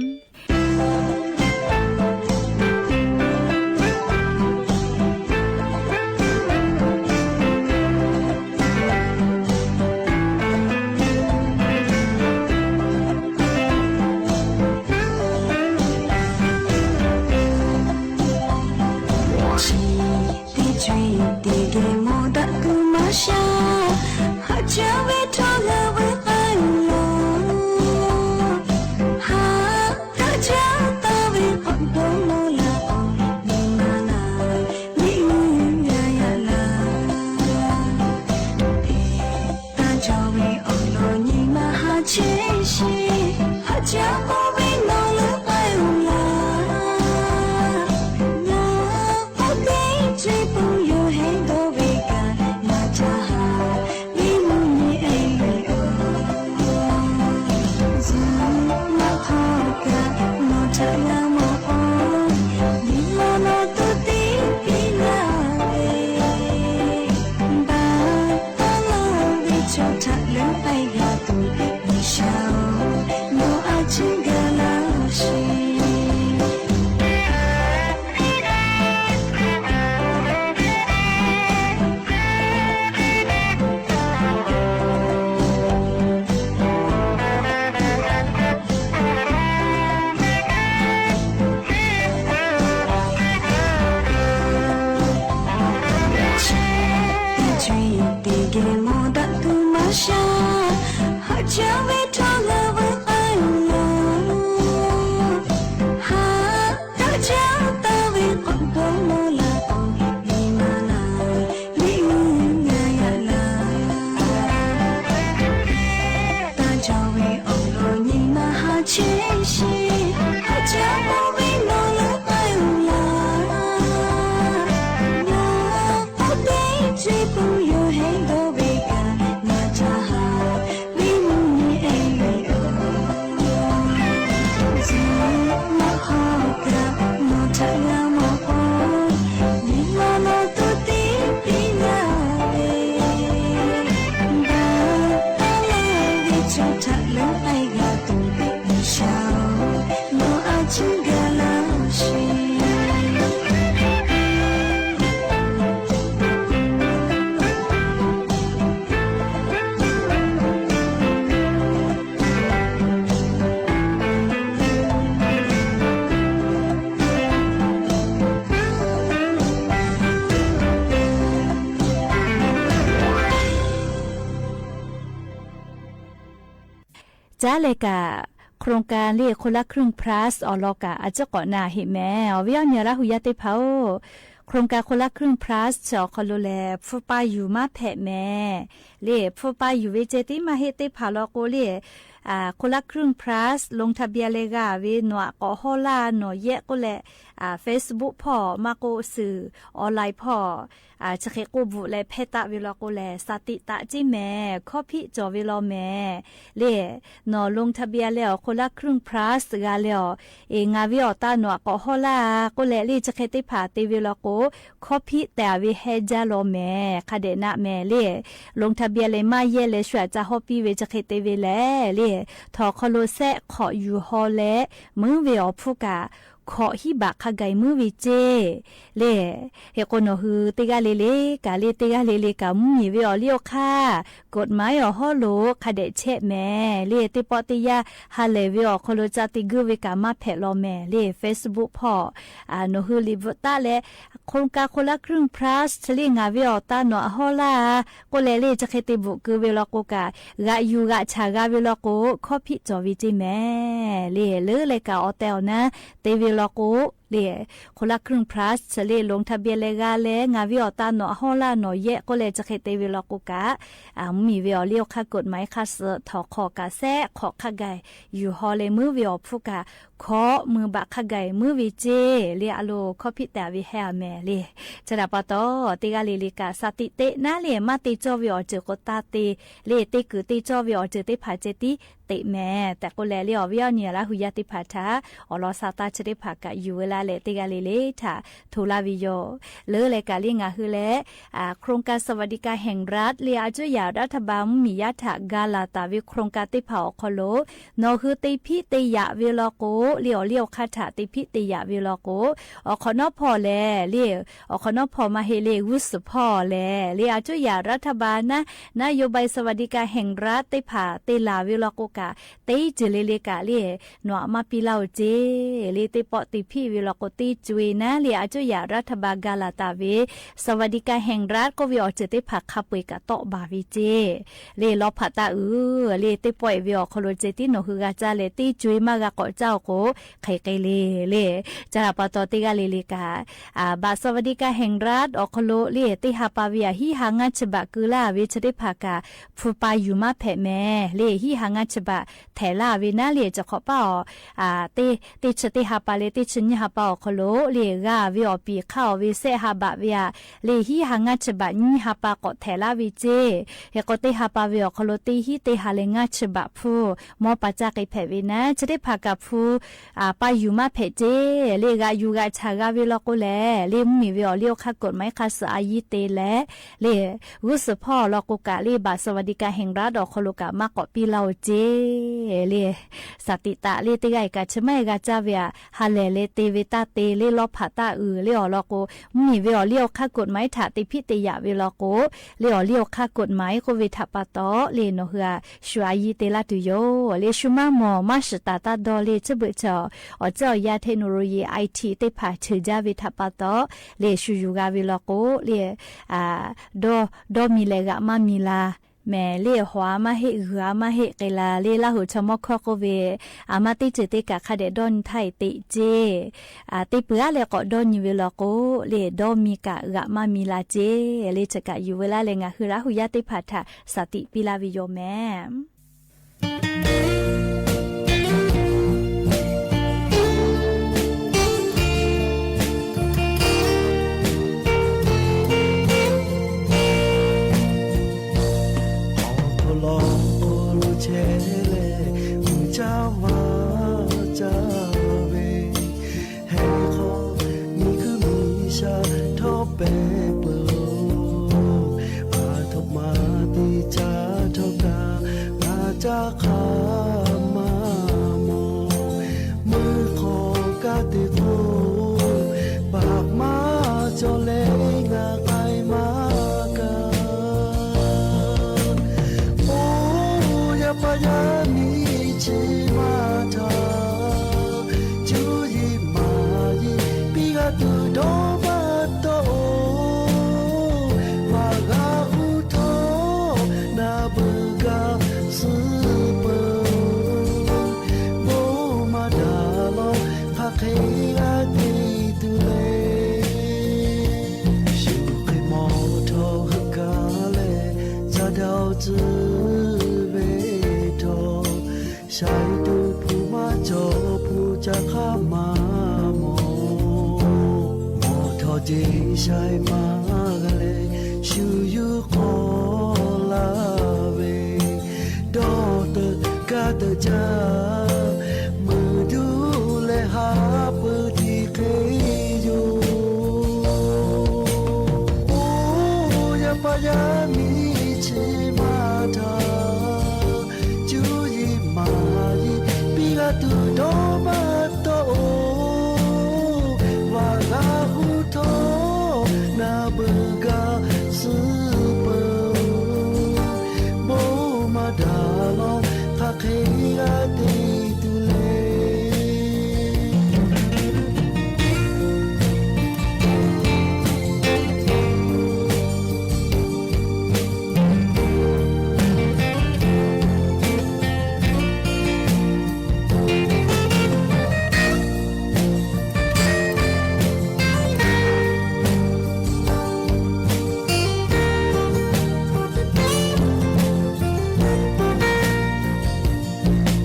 Chi teˇ co-e teˇ geh mawˬ daꞈ tuˬ maˇ sha, haꞈ caˇ ve htawˇ g'a veuˬ k'ai-oˬ laˇ. Haꞈ taˇ caˇ taˍ ve k'awꞈ dawˇ nawˇ laˇ k'o, nyi ma laˬ, nyi uiˍ g'a yaꞈ laˇ. Taˇ cawˬ ve awˬ lawn nyi ma haꞈ chehˇ sheˍ, haꞈ caˇ k'oˆ ve nawˬ leuˉ k'ai-oˬ laˇ. Ngaˬ k'oˆ teˇ ceuˬ pon yawˇ heˆ dawˇ ve kaꞈ, ngaˬ ca haꞈ ve mvuhˇ nyi e ve yoˬ. Zuhꞈ maˇ hk'aˇ kaꞈ nawˬ htaꞈ g'a mawˬ k'o, nyi ma nawˬ to teˇ piˇ laˇ ve, baˬ taˉ laˇ ve chaw htaꞈ leuˉ k'ai g'a tuˬ, G'uiˬsha-oˬ, nawˬ a ciˉ gaˬ laˇ sheˍ. Chi teˇ co-e teˇ geh mawˬ daꞈ tuˬ maˇ sha, haꞈ caˇ ve htawˇ g'a veuˬ k'ai-oˬ laˇ. Haꞈ taˇ caˇ taˍ ve k'awꞈ dawˇ nawˇ laˇ k'o, nyi ma laˬ, nyi uiˍ g'a yaꞈ laˇ. Taˇ cawˬ ve awˬ lawn nyi ma haꞈ chehˇ sheˍ, haꞈ caˇ k'oˆ ve nawˬ leuˉ k'ai-oˬ laˇ. Ngaˬ k'oˆ teˇ ceuˬ pon yawˇ heˆ dawˇ ve kaꞈ, ngaˬ ca haꞈ ve mvuhˇ nyi e ve yoˬ. Zuhꞈ maˇ hk'aˇ kaꞈ nawˬ htaꞈ g'a mawˬ k'o, nyi ma nawˬ to teˇ piˇ laˇ ve, caˉ leh kaꞈ โครงการ le คนละครึ่ง plus awˬ lawn kaꞈ a ciˉ k'awꞈ na heˆ mehˍ. Awˬ viˉ awˬ nyi Laˇ hu yaˇ teˇ hpaˍ-oˬ, โครงการ คนละครึ่ง plus chi awˬ hk'aw lo lehˬ hpu pa yuˬ maˇ hpehꞈ mehˍ. Le hpu pa yuˬ ve ceh tiˉ maˇ heˆ, teˇ hpaˍ law k'o le คนละครึ่ง plus ลงทะเบียน leh g'a ve nawˬ aꞈ k'awꞈ hawˇ laˇ nawˬ yehˆ k'oˆ leh, Facebook hpawˇ maˇ k'oˆ suhˍ online hpawˇ chi hk'e k'oˆ bvuhꞈ leh hpehˇ taˆ ve law k'o lehˬ, สติ taˆ ceˇ mehˍ, hkawˇ hpiˆ cawˬ ve law mehˍ. Le nawˬ ลงทะเบียน leh awˬ คนละครึ่ง plus g'a leh awˬ, ngaˬ ve awˬ ta nawˬ aꞈ k'awꞈ hawˇ laˇ k'oˆ leh le chi hk'e teˇ hpaˍ te ve law k'o, hkawˇ hpiˆ tehˬ ve hehnˇ jaˇ law mehˍ. Hk'a dehꞈ naˆ mehˍ le, ลงทะเบียน leh maˇ yehˇ leh shu aꞈ ca hawˇ piˇ ve chi hk'e te ve lehˬ le, htawnˍ awˬ hk'aw lo sehˆ hk'awꞈ yuˬ haw leh meuˉ ve awˬ hpfuhˇ kaꞈ hkawꞈ hiˉ baꞈ hk'a gaˬ-e meuˉ ve ceˇ. Le hk'e k'o nawˬ hui teˇ g'aˇ le le kaꞈ le teˇ g'aˇ le le kaꞈ mvuhˇmiˬ ve awˬ liˇ awˬ hk'aˇ กฎหมาย awˬ hawˉ lo hk'a dehꞈ chehˇ mehˍ. Le teˇ pawˆ teˇ yanˇ ha lehˬ ve awˬ hk'aw lo ca te guˇ ve kaꞈ maˇ hpehꞈ law mehˍ. Le Facebook hpawˇ nawˬ hui liꞈ bvuhꞈ taˆ leh โครงการ คนละครึ่ง plus chi le ngaˬ ve awˬ ta nawˬ aꞈ hawˇ laˇ k'oˆ leh le chi hk'e te bvuhꞈ keu ve law k'o kaꞈ, g'aꞈ yuˬ g'aꞈ chaˬ g'a ve law k'o hkawˇ hpiˆ cawˬ ve ceˇ mehˍ. Le leuˉ leh kaꞈ awˬ tehˬ awˬ na te ve law k'o le คนละครึ่ง plus chi le ลงทะเบียน leh g'a leh ngaˬ ve awˬ ta nawˬ aꞈ hawˇ laˇ nawˬ yehˆ k'oˆ leh chi hk'e te ve law k'o kaꞈ, mvuhˇmiˬ ve awˬ liˇ awˬ hk'aˇ กฎหมาย hk'a suhˍ htawnˍ hk'awꞈ kaꞈ sehˆ hk'awꞈ hk'a gaˬ yuˬ haw leh meuˉ ve awˬ hpfuhˇ kaꞈ hkawꞈ meuˇ baꞈ hk'a gaˬ meuˉ ve ceˇ. Le a lo hkawˇ hpiˆ tehˬ ve hehnˇ a mehˍ le. Chi htaꞈ pa taw teˇ g'aˇ le le kaꞈ สติ teꞈ naˉ le maˇ te cawˇ ve awˬ ceuˬ k'o taˇ te. Le te kuiˬ te cawˇ ve awˬ ceuˬ teˇ hpaˍ ceh tiˉ teꞈ mehˍ tehꞈ k'oˆ leh le awˬ viˉ awˬ nyi Laˇ hu yaˇ teˇ hpaˍ htaꞈ awˬ lawn sha taˇ chi teˇ hpaˍ kaꞈ yuˬ ve laˇ leh teˇ g'aˇ le le htaꞈ hto laˇ ve yoˬ. Leuˉ leh kaꞈ le ngaˬ hui leh โครงการ สวัสดิการแห่งรัฐ le a cuˇ yaꞈ รัฐบาล mvuhˇmiˬ yaˇ htaꞈ ga laˬ taˍ ve โครงการ teˇ hpaˍ awˬ hk'aw lo nawˬ hui te hpiˆ te yaꞈ ve law k'o le awˬ liˇ awˬ hk'aˇ htaꞈ te hpiˆ te yaꞈ ve law k'o, awˬ hk'awꞈ nawˉ hpawˇ lehˬ le, awˬ hk'awꞈ nawˉ hpawˇ maˇ heˆ le g'uˇ suhˍ hpawˇ lehˬ le a cuˇ yaꞈ รัฐบาล naˉ นโยบาย สวัสดิการแห่งรัฐ teˇ hpaˍ te laˬ ve law k'o kaꞈ, teˇ ceuˬ le le kaꞈ le nawˬ aꞈ maˇ piˇ laˇ-oˬ ceˇ. Le teˇ pawˆ te hpiˆ ve law k'o teˇ co-e naˉ le a cuˇ yaꞈ รัฐบาล ga laˬ taˍ ve สวัสดิการแห่งรัฐ k'oˆ ve awˬ ceuˬ teˇ hpaˍ hk'a peu-eˬ kaꞈ tawˆ baˬ ve ceˇ. Le lawˇ hpaꞈ taˇ uiˍ le teˇ pawˆ-e ve awˬ hk'aw lo ceh tiˉ nawˬ hui g'a caˇ leh teˇ co-e maˇ g'a k'awꞈ caˇ-oˬ k'o, hk'e k'ai le le. Chi htaꞈ pa taw teˇ g'aˇ le le kaꞈ บัตรสวัสดิการแห่งรัฐ awˬ hk'aw lo le teˇ ha pa ve aꞈ hiˉ ha ngaˇ chi baꞈ keu laˇ ve chi teˇ hpaˍ kaꞈ hpu pa yuˬ maˇ hpehꞈ mehˍ. Le hiˉ ha ngaˇ chi baꞈ htehꞈ laˇ ve naˉ le chi hk'awꞈ paˇ awˬ, teˇ chi teˇ ha pa leh teˇ chi nyiˇ ha pa awˬ hk'aw lo le g'a ve awˬ piˍ hk'aˇ awˬ ve sehˆ ha baꞈ ve aꞈ, le hiˉ ha ngaˇ chi baꞈ nyiˇ ha pa k'awꞈ htehꞈ laˇ ve ceˇ. Hk'e k'o teˇ ha pa ve awˬ hk'aw lo teˇ hiˉ teˇ ha leh ngaˇ chi baꞈ hpu mawˇ pa caˇ k'ai hpehꞈ ve naˉ chi teˇ hpaˍ kaꞈ hpu pa yuˬ maˇ hpehꞈ ceˇ. Le g'aꞈ yuˬ g'aꞈ chaˬ g'a ve law k'o lehˬ, le mvuhˇmiˬ ve awˬ liˇ awˬ hk'aˇ กฎหมาย hk'a suhˍ a yiˇ te leh le g'uˇ suhˍ hpawˇ law k'o kaꞈ le บัตรสวัสดิการแห่งรัฐ awˬ hk'aw lo kaꞈ maˇ k'awꞈ piˇ laˇ-oˬ ceˇ. Le สติ taˆ le teˇ g'aˇ-e kaꞈ chi maˇ heˆ g'a caˇ ve aꞈ ha lehˬ leh te ve taˇ te le lawˇ hpaꞈ taˇ uiˍ le awˬ lawn k'o, mvuhˇmiˬ ve awˬ liˇ awˬ hk'aˇ กฎหมาย htaꞈ te hpiˆ te yaꞈ ve law k'o, le awˬ liˇ awˬ hk'aˇ กฎหมาย k'oˆ ve htaꞈ pa taw le nawˬ hui aꞈ shu a yiˇ te laˇ tuˬ yoˬ. Le shu maˇ mawˬ maˇ shiˍ taˍ taˇ dawˇ le chi beuꞈ chaw awˬ ceuˬ awˬ yanˇ เทคโนโลยี ไอที teˇ hpaˍ ceuˬ jaˇ ve htaꞈ pa taw le shu yuˬ g'a ve law k'o le dawˇ dawˇ mi leh g'aꞈ maˇ mi la mehˍ. Le hawꞈ-a maˇ heˆ, g'uiˬ-a maˇ heˆ k'ai la le Laˇ huˍ chaw mawˇ hkawˇ k'oˆ ve, aˬ ma teˇ ceuˬ te kaꞈ hk'a dehꞈ dawˇ nyi htaˇ-e teꞈ ceˇ. Teˇ peuˬ-aˉ leh k'awꞈ dawˇ nyi ve law k'o le dawˇ mi kaꞈ g'aꞈ maˇ mi la ceˇ. Le chi kaꞈ yuˬ ve laˇ leh ngaˬ hui Laˇ huˍ yaˇ teˇ hpaˍ htaꞈ สติ piˇ laˇ ve yoˬ mehˍ. Awˬ hk'aw lo awˬ lo chehˇ leh, uiˍ caˇ maˇ caˇ ve, heˆ k'o miˬ guiˬ miˬ sha htawˇ pehˍ peuˬ-oˬ. A htoꞈ ma te caˇ htawˇ kaꞈ, a ca hk'aˇ maˇ mawˬ. Mawˬ htawˇ jeˬ shaiˍ maˇ g'a leh shu yuˇ hk'awꞈ laˇ ve, dawˇ teuꞈ kaˇ teuꞈ caˇ, meuˇ duˇ leh haˉ pui tiꞈ hk'e yoˬ. Oˇ yaˇ paˍ yaˇ miˇ chi maˇ htaꞈ cuˇ yiˍ maˍ yiˍ piˇ g'a tuˬ dawˇ maˇ tawˆ-oˬ. Vaꞈ g'a huˉ htawˇ naˍ beuꞈ gaˬ suh peuˬ. Bon maˇ daꞈ lawˬ hk'aˬ hk'e g'a te tuˬ le.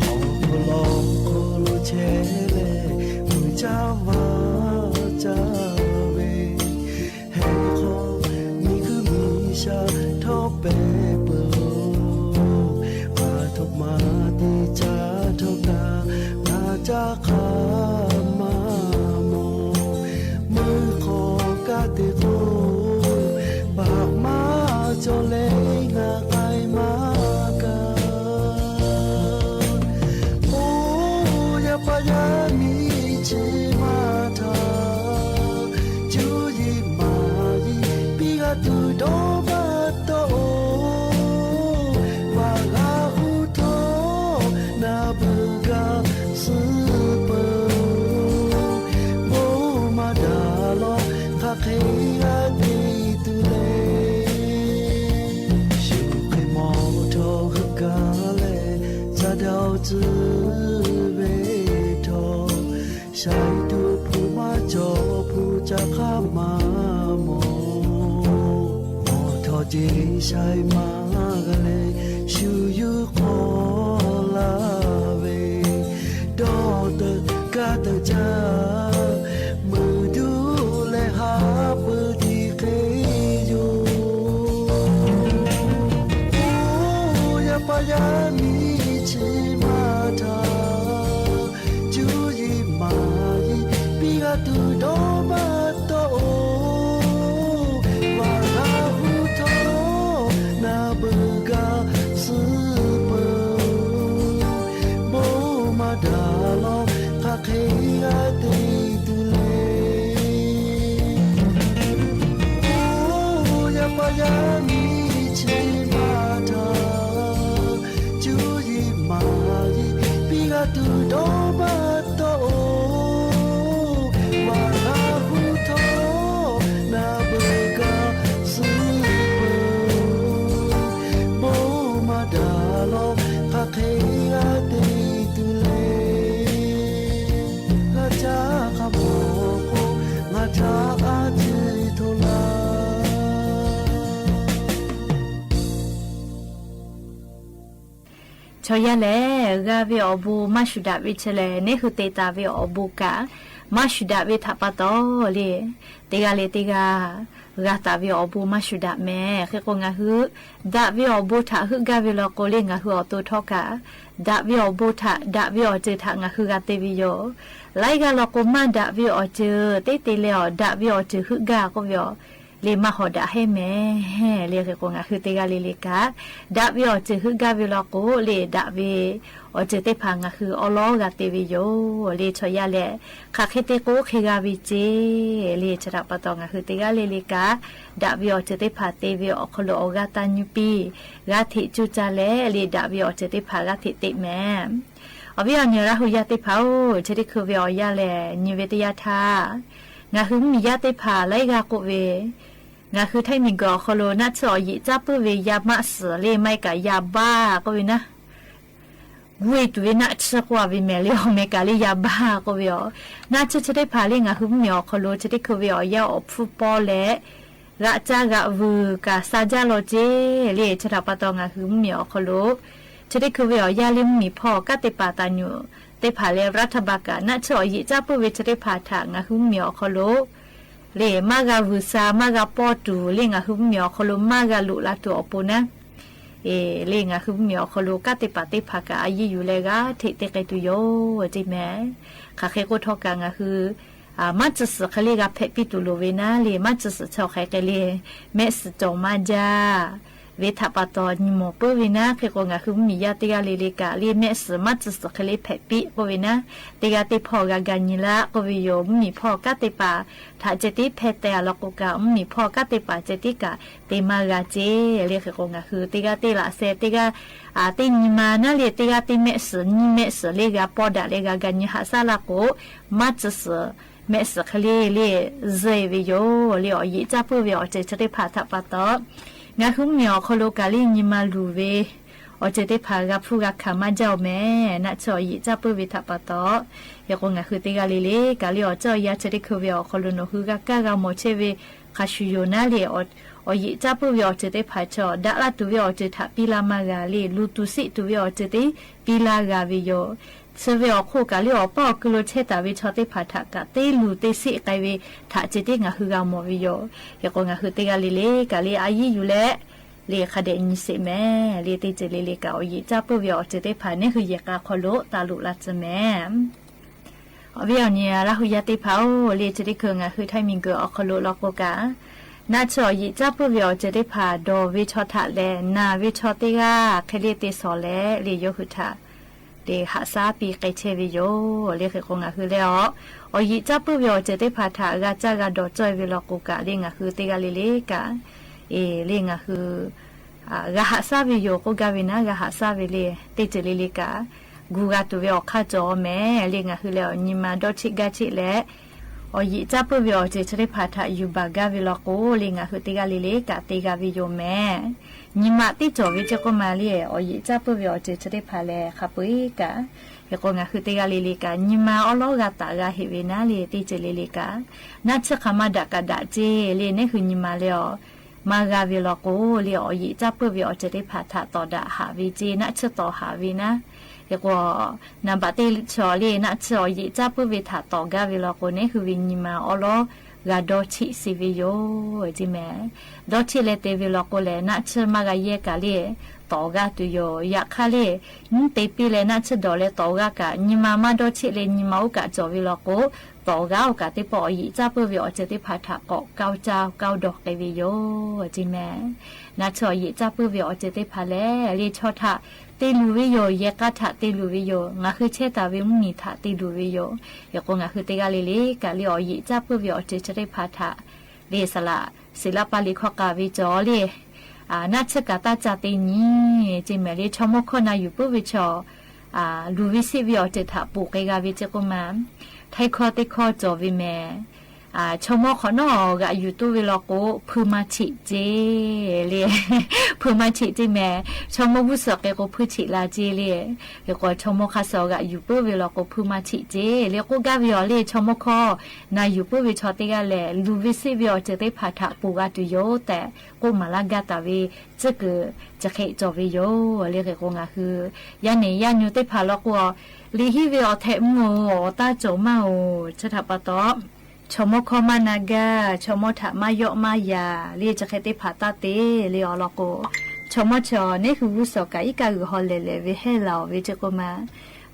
Awˬ hk'aw lo hk'aw lo chehˇ leh, meuˇ caˇ maˇ caˇ ve, heh hk'aw miˬ guiˬ miˬ sha htawˇ pehˍ peuˬ-oˬ. Maˇ htawꞈ maˇ te caˇ htawˇ kaꞈ, ngaˬ caˇ hk'aˇ maˇ mawˬ. Meuˇ hk'aw kaˇ te k'o, baꞈ maˇ cawˬ leh ngaˬ k'ai maˇ gaˬ. Oˇ yaˇ paˍ yaˇ miˇ chi maˇ htaꞈ cuˇ yiˍ maˍ yiˍ piˇ g'a tuˬ dawˇ maˇ tawˆ-oˬ. Vaꞈ g'a huˉ htawˇ naˍ beuꞈ gaˬ suh peuˬ. Bon maˇ daꞈ lawˬ hk'aˬ hk'e g'a te tuˬ le. Shu hk'e maw htawˇ heuˆ gaˇ leh, ca daꞈ-oˬ tcuh ve htawˇ, shaiˍ tuˬ hpu maˇ cawˬ hpu ca hk'aˇ maˇ mawˬ. Mawˬ htawˇ jeˬ shaiˍ maˇ g'a leh shu yuˇ hk'awꞈ laˇ ve, dawˇ teuꞈ kaˇ teuꞈ caˇ, meuˇ duˇ leh haˉ pui tiꞈ hk'e yoˬ. Oˇ yaˇ paˍ yaˇ miˇ chi maˇ htaꞈ cuˇ yiˍ maˍ yiˍ piˇ g'a tuˬ dawˇ maˇ tawˆ-oˬ. Vaꞈ g'a huˉ htawˇ naˍ beuꞈ gaˬ suh peuˬ. Bon maˇ daꞈ lawˬ hk'aˬ hk'e g'a te tuˬ le. Oˇ yaˇ paˍ yaˇ miˇ chi maˇ htaꞈ cuˇ yiˍ maˍ yiˍ piˇ g'a tuˬ dawˇ maˇ tawˆ-oˬ. Vaꞈ g'a huˉ htawˇ naˍ beuꞈ gaˬ suh peuˬ. Bon maˇ daꞈ lawˬ hk'aˬ hk'e g'a te tuˬ le. G'a caˇ hk'a mawˬ k'o, ngaˬ htaꞈ a ciˉ hto laˇ. Chaw yaˇ lehˬ, g'a ve awˬ bon maˇ shuˍ daꞈ ve chi lehˬ, neˇ hui te taˍ ve awˬ bon kaꞈ maˇ shuˍ daꞈ ve htaꞈ pa taw le, teˇ g'aˇ leh teˇ g'aˇ g'a taˍ ve awˬ bon maˇ shuˍ daꞈ mehˍ. Hk'e k'o, ngaˬ hui daꞈ ve awˬ bon htaꞈ heuˆ gaˇ ve law k'o le, ngaˬ hui awˬ to htawˇ kaꞈ daꞈ ve awˬ bon htaꞈ, daꞈ ve awˬ ceuˬ htaꞈ ngaˬ hui g'a te ve yoˬ. Laiˉ g'aˇ law k'o, maˇ daꞈ ve awˬ ceuˬ teˇ te leh awˬ, daꞈ ve awˬ ceuˬ heuˆ gaˇ k'oˆ ve awˬ le maˇ hawˍ daꞈ heˆ mehˍ. Le hk'e k'o, ngaˬ hui teˇ g'aˇ le le kaꞈ daꞈ ve awˬ ceuˬ heuˆ gaˇ ve law k'o le, daꞈ ve awˬ ceuˬ teˇ hpaˍ ngaˬ hui awˉ lawˉ g'a te ve yoˬ. Le chaw yaˇ lehˬ, hk'aˬ hk'e te k'o hk'e g'a ve ceˇ. Le chi htaꞈ pa taw, ngaˬ hui teˇ g'aˇ le le kaꞈ daꞈ ve awˬ ceuˬ teˇ hpaˍ te ve awˬ hk'aw lo awˬ g'aˇ taˇ nyi piˇ, g'aˇ hteꞈ cuˇ caˇ leh le, daꞈ ve awˬ ceuˬ teˇ hpaˍ g'aˇ hteꞈ teꞈ mehˍ. Awˬ viˉ awˬ nyi Laˇ hu yaˇ teˇ hpaˍ-oˬ, chi teˇ hkui ve awˬ yanˇ lehˬ, nyi ve teˇ yanˇ htaˇ, ngaˬ hui mvuhˇmiˬ yaˇ teˇ hpaˍ laiˉ g'aˇ k'oˆ ve, ngaˬ hui htaiˇ miˬ guiˬ awˬ hk'aw lo naˆ tsuhˇ awˬ yeꞈ caˉ puiˉ ve yaˇ maˆ suhˍ le, maˇ heˆ kaꞈ yaˇ baˇ k'oˆ ve naˆ, g'uˇ e tuˬ ve naˆ tsuhˇ k'oˆ a ve mehˍ le, awˬ meh kaꞈ le yaˇ baˇ k'oˆ ve yoˬ. Naˆ tsuhˇ chi teˇ hpaˍ le ngaˬ hui mvuhˇmiˬ awˬ hk'aw lo chi teˇ hkui ve awˬ yanˇ awˬ hpfuhˇ pawˇ leh g'aꞈ caˇ g'aꞈ vuiˬ kaꞈ sha jaˇ law ceˇ. Le chi htaꞈ pa taw ngaˬ hui mvuhˇmiˬ awˬ hk'aw lo chi teˇ hkui ve awˬ yanˇ le mvuhˇmiˬ hpawˇ kanˉ te paˍ taˍ nyuˬ teˇ hpaˍ leh รัฐบาล kaꞈ naˆ tsuhˇ awˬ yeꞈ caˇ puiˉ ve chi teˇ hpaˍ htaꞈ ngaˬ hui mvuhˇmiˬ awˬ hk'aw lo le maˇ g'a vuiˬ sha, maˇ g'a pawˇ tuˬ le, ngaˬ hui mvuhˇmiˬ awˬ hk'aw lo maˇ g'a loꞈ la tuˬ awˬ pon naˉ, le ngaˬ hui mvuhˇmiˬ awˬ hk'aw lo kanˉ te paˍ teˇ hpaˍ kaꞈ a yiˇ yuˬ leh g'a hteꞈ te k'ai tuˬ yoˬ ceˇ mehˍ. Hk'aˬ hk'e k'o htawˇ kaꞈ ngaˬ hui maˇ tcuh suhˍ hk'e le g'a hpehꞈ piˇ tuˬ loˍ ve naˉ le, maˇ tcuh suhˍ chi awˬ hk'aˬ hk'e le mehˆ suhˍ cawˬ maˇ jaˇ ve htaꞈ pa taw nyi mawˬ puiˉ ve naˉ. Hk'e k'o ngaˬ hui mvuhˇmiˬ yaˇ teˇ g'aˇ le le kaꞈ le mehˆ suhˍ maˇ tcuh suhˍ hk'e le hpehꞈ piˇ k'oˆ ve naˉ, teˇ g'aˇ teˇ hpawˇ g'a ga nyi laˇ k'oˆ ve yoˬ. Mvuhˇmiˬ hpawˇ kanˉ te paˍ htaꞈ ceh tiˉ hpehˇ teh a law k'o kaꞈ, mvuhˇmiˬ hpawˇ kanˉ te paˍ ceh tiˉ kaꞈ te maˇ g'a ceˇ le. Hk'e k'o ngaˬ hui teˇ g'aˇ teˇ laꞈ sheh teˇ g'aˇ teˇ nyi ma naˉ le, teˇ g'aˇ teˇ mehˆ suhˍ nyiˇ mehˆ suhˍ le g'a pawˇ daꞈ leh g'a ga nyi haꞈ shaˉ laˇ k'o, maˇ tcuh suhˍ mehˆ suhˍ hk'e le le zuhˆ e ve yoˬ le. Awˬ yeꞈ caˇ puiˉ ve awˬ ceuˬ chi teˇ hpaˍ htaꞈ pa taw ngaˬ hui mvuhˇmiˬ awˬ hk'aw lo kaꞈ le nyi ma luˬ ve awˬ ceuˬ teˇ hpaˍ g'a hpuˇ g'a hkanˍ maˇ jaˇ oˬ mehˍ. Naˆ tsuhˇ awˬ yeꞈ caˇ puiˉ ve htaꞈ pa taw, hk'e k'o ngaˬ hui teˇ g'aˇ le le kaꞈ le awˬ ceuˬ awˬ yanˇ chi teˇ hkui ve awˬ hk'aw lo nawˬ hui g'a kaˇ g'a mawˬ chehˇ ve hk'a shuˍ yoˬ naˉ le, awˬ yeꞈ caˇ puiˉ ve awˬ ceuˬ teˇ hpaˍ chaw daꞈ laˇ tuˬ ve awˬ ceuˬ htaꞈ piˇ laˇ maˇ g'a le, luˬ tuˬ siˆ tuˬ ve awˬ ceuˬ teˇ piˇ laˇ g'a ve yoˬ. Chi ve awˬ hk'oˆ kaꞈ le awˬ paˇ awˬ ku lo chehˇ taˍ ve chaw teˇ hpaˍ htaꞈ kaꞈ teˇ luˬ teˇ siˆ k'ai ve htaꞈ ceh tiˉ ngaˬ hui g'a mawˬ ve yoˬ. Hk'e k'o ngaˬ hui teˇ g'aˇ le le kaꞈ le a yiˇ yuˬ leh le hk'a dehꞈ nyi sheˍ mehˍ le. Teˇ ceuˬ le le kaꞈ awˬ yeꞈ caˇ puiˉ ve awˬ ceuˬ teˇ hpaˍ neˉ hui yehˬ k'a hk'aw lo taˍ loꞈ la tcuh mehˍ. Awˬ viˉ awˬ nyi Laˇ huˍ yaˇ teˇ hpaˍ-oˬ, le chi teˇ hkui ngaˬ hui htaiˇ miˬguiˬ awˬ hk'aw lo law k'o kaꞈ, naˆ tsuhˇ awˬ yeꞈ caˇ puiˉ ve awˬ ceuˬ teˇ hpaˍ dawˬ ve chaw htaꞈ lehˬ naˬ ve chaw teˇ g'aˇ hk'e le te shawˍ leh le yawˇ hui htaꞈ te haꞈ shaˉ piˇ k'ai chehˇ ve yoˬ le. Hk'e k'o ngaˬ hui lehˬ awˬ yeꞈ caˇ puiˉ ve awˬ ceuˬ teˇ hpaˍ htaꞈ g'a caˇ g'a dawˬ cawˇ e ve law k'o kaꞈ le ngaˬ hui teˇ g'aˇ le le kaꞈ le ngaˬ hui g'a haꞈ shaˉ ve yoˬ k'oˆ gaˇ ve naˉ, g'a haꞈ shaˉ ve le. Teˇ ceuˬ le le kaꞈ gu g'a tuˬ ve awˬ hk'aˇ cawˬ mehˍ le. Ngaˬ hui lehˬ awˬ nyi ma dawˇ cheˆ gaˇ cheˆ leh awˬ yeꞈ caˇ puiˉ ve awˬ ceuˬ chi teˇ hpaˍ htaꞈ yuˬ baˬ gaˇ ve law k'o le ngaˬ hui teˇ g'aˇ le le kaꞈ te g'a ve yoˬ mehˍ. Nyi ma teˇ cawˬ ve chi k'oˆ ma le awˬ yeꞈ caˇ puiˉ ve awˬ ceuˬ chi teˇ hpaˍ lehˬ hk'a peu-eˬ kaꞈ, hk'e k'o ngaˬ hui teˇ g'aˇ le le kaꞈ nyi ma awˉ lawˉ g'a taˍ g'a heꞈ ve naˉ le. Teˇ ceuˬ le le kaꞈ naˆ tsuhˇ hk'aˬ ma daꞈ kaꞈ daꞈ ceˇ le neˉ hui nyi ma lehˬ awˬ maˇ g'a ve law k'o le awˬ yeꞈ caˇ puiˉ ve awˬ ceuˬ teˇ hpaˍ htaꞈ tawˍ daꞈ haꞈ ve ceˇ, naˆ tsuhˇ tawˍ haꞈ ve naˉ. Hk'e k'o naˍ baꞈ teˇ chaw le naˆ tsuhˇ awˬ yeꞈ caˇ puiˉ ve htaꞈ tawˍ gaˇ ve law k'o neˉ hui ve nyi ma awˉ lawˉ g'a dawˇ cheˆ sheˍ ve yoˬ ceˇ mehˍ. Dawˇ cheˆ leh te ve law k'o lehˬ naˆ tsuhˇ maˇ g'a yehˇ kaꞈ le tawˍ g'a tuˬ yoˬ. Yaꞈ hk'aˇ le nyiˇ te piˇ leh naˆ tsuhˇ dawˬ leh tawˍ g'a kaꞈ nyi ma maˇ dawˇ cheˆ leh nyi ma oˇ kaꞈ cawˬ ve law k'o, tawˍ g'a oˇ kaꞈ teˇ pawˆ awˬ yeꞈ caˇ puiˉ ve awˬ ceuˬ teˇ hpaˍ htaꞈ k'awꞈ kaoˇ caˇ kaoˇ dawˬ k'ai ve yoˬ ceˇ mehˍ. Naˆ tsuhˇ awˬ yeꞈ caˇ puiˉ ve awˬ ceuˬ teˇ hpaˍ lehˬ le chaw htaꞈ te luˬ ve yoˬ. Yehˬ k'a htaꞈ te luˬ ve yoˬ. Ngaˬ hui chehˇ taˍ ve mvuhˇmiˬ htaꞈ te luˬ ve yoˬ. Hk'e k'o ngaˬ hui teˇ g'aˇ le le kaꞈ le awˬ yeꞈ caˇ puiˉ ve awˬ ceuˬ chi teˇ hpaˍ htaꞈ le saˍ laꞈ siˍ laˇ paˇ le hkawˇ k'a ve cawˬ le naˆ tsuhˇ kaꞈ taˇ ca te nyi ceˇ mehˍ le. Chaw mawˇ hkawˇ na yuˬ puiˉ ve chaw luˬ ve siˆ ve awˬ ceuˬ htaꞈ ponˬ k'ai g'a ve ceˇ k'oˆ ma, htaiˇ hkawˇ teˇ hkawˇ cawˬ ve mehˍ. Chaw mawˇ hk'awꞈ nawˉ g'aꞈ yuˬ toˇ ve law k'o hpuiˇ maˇ cheꞈ ceˇ le. Hpuiˇ maˇ cheꞈ ceˇ mehˍ. Chaw mawˇ g'uˇ suhˍ k'e k'o hpuiˇ cheꞈ la ceˇ le. Hk'e k'o chaw mawˇ hk'a suh g'aꞈ yuˬ puiˉ ve law k'o hpuiˇ maˇ cheꞈ ceˇ le k'oˆ gaˇ ve yoˬ le. Chaw mawˇ hkawˇ na yuˬ puiˉ ve chaw teˇ g'aˇ lehˬ luˬ ve siˆ ve awˬ ceuˬ teˇ hpaˍ htaꞈ ponˬ g'a tuˬ yoˬ tehꞈ k'oˆ maˍ laˇ gaˇ taˍ ve tcuhˉ kuiˬ chi hk'e cawˬ ve yoˬ le. Hk'e k'o ngaˬ hui yaˇ nehˬ yaˇ nyi teˇ hpaˍ law k'o liꞈ henˇ ve awˬ htehꞈ mvuhˇ-oˬ, awˬ taˇ cawˬ maˇ-oˬ, chi htaꞈ pa taw chaw mawˇ hkawˇ maˇ na gaˇ, chaw mawˇ htaꞈ maˇ yawˆ maˇ yaꞈ le chi hk'e teˇ hpaˍ taˇ te le awˬ lawn k'o, chaw mawˇ chaw neˉ hui g'uˇ suhˍ kaꞈ iˉ kaˆ g'uiˬ haw lehˬ lehˬ ve hehˇ laˬ-oˬ ve ceˇ k'oˆ ma.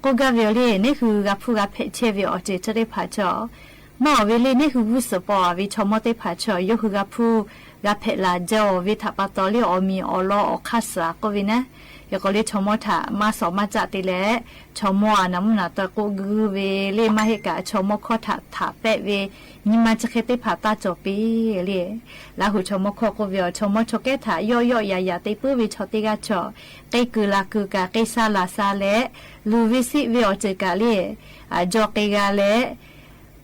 K'oˆ gaˇ ve yoˬ le neˉ hui g'a hpuˇ g'a hpehꞈ chehˇ ve awˬ ceuˬ chi teˇ hpaˍ chaw maˇ awˬ ve le neˉ hui g'uˇ suhˍ paw a ve chaw mawˇ teˇ hpaˍ chaw yawˇ hui g'a hpuˇ g'a hpehꞈ laˬ jaˇ-oˬ ve htaꞈ pa taw le awˬ miˬ awˬ lawn awˬ hk'aˇ suhˍ a k'oˆ ve naˉ, hk'e k'o le chaw mawˇ htaꞈ maˇ shawˍ maˇ caˆ te leh chaw mawˇ a naˍ mvuhˇ naˍ taweh k'oˆ guˇ ve le maˇ heˆ kaꞈ chaw mawˇ hkawˇ htaꞈ htaꞈ pehˆ ve nyi ma chi hk'e teˇ hpaˍ taˇ cawˬ piˇ le. Laˇ huˍ chaw mawˇ hkawˇ k'oˆ ve awˬ chaw mawˇ chaw kehˉ htaꞈ yawˆ yawˆ yaꞈ yaꞈ te puiˉ ve chaw teˇ g'aˇ chaw k'e kuiˬ laˬ kuiˬ kaꞈ k'e sha laˬ sha leh luˬ ve siˆ ve awˬ ceuˬ kaꞈ le jaw k'e g'a leh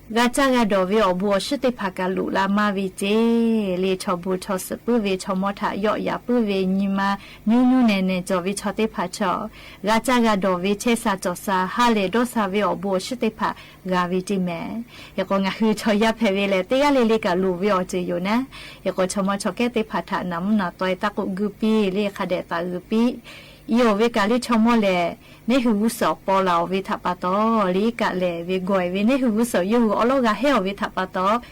g'a caˇ g'a dawˬ ve awˬ bon awˬ shiˉ teˇ hpaˍ kaꞈ loꞈ la maˇ ve ceˇ le. Chaw bon chaw suhˍ puiˉ ve chaw mawˇ htaꞈ yawˆ yaꞈ puiˉ ve nyi ma nyiˇ nyiˇ nehˬ nehˬ cawˬ ve chaw teˇ hpaˍ chaw g'a caˇ g'a dawˬ ve chehˇ sha cawˬ sha ha lehˬ dawˇ sha ve awˬ bon awˬ shiˉ teˇ hpaˍ g'a ve ceˇ mehˍ. Hk'e k'o ngaˬ hui chaw yaˇ hpehꞈ ve lehˬ teˇ g'aˇ le le kaꞈ loˍ ve awˬ ceuˬ yoˬ naˉ. Hk'e k'o chaw mawˇ chaw kehˉ teˇ hpaˍ htaꞈ naˍ mvuhˇ naˍ taweh taˇ k'oˆ guˇ piˇ le hk'a dehꞈ taˍ g'uiˬ piˇ Yonˍ ve kaꞈ le chaw mawˇ lehˬ, neˇ hui g'uˇ suhˍ paw laˬ-oˬ ve htaꞈ pa taw, le kaꞈ lehˬ ve gawˬ-e ve neˇ hui g'uˇ suhˍ yawˇ hui awˉ lawˉ g'a hehˉ-oˬ ve htaꞈ pa taw,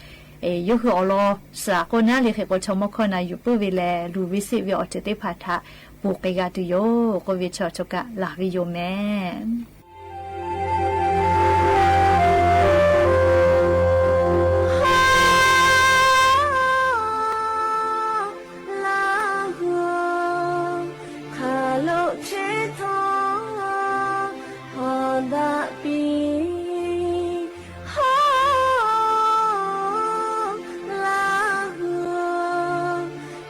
yawˇ hui awˬ lawn suhˍ k'o naˉ le hk'e k'o chaw mawˇ hkawˇ na yuˬ puiˉ ve lehˬ, luˬ ve seˆ ve awˬ ceuˬ teˇ hpaˍ htaꞈ ponˬ k'ai g'a tuˬ yoˬ k'oˆ ve chi awˬ cawˬ kaꞈ laˬ ve yoˬ mehˍ. Laˇ hu, hk'a loꞈ chehˇ htawˇ hawˍ daꞈ piˇ. Hawˍ, Laˇ hu,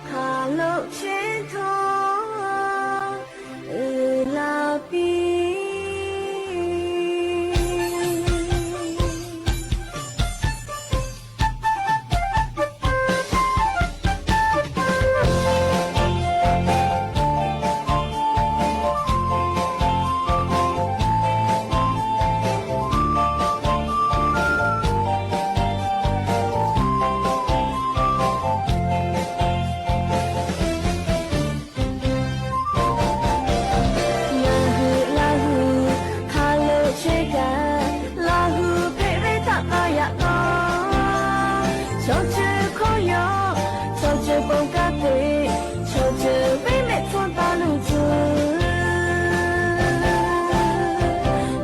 hk'a loꞈ chehˇ htawˇ uiˍ la piˇ. Ngaˬ hui Laˇ hu hk'a loꞈ chehˇ kaꞈ, Laˇ hu hpehꞈ ve htaꞈ pa yaꞈ taw, chaw ceuˬ hkawˇ yaw, chaw ceuˬ bon kanˉ te, chaw ceuˬ venˇ mehˆ hpfuhˇ taˍ luˬ tuˬ,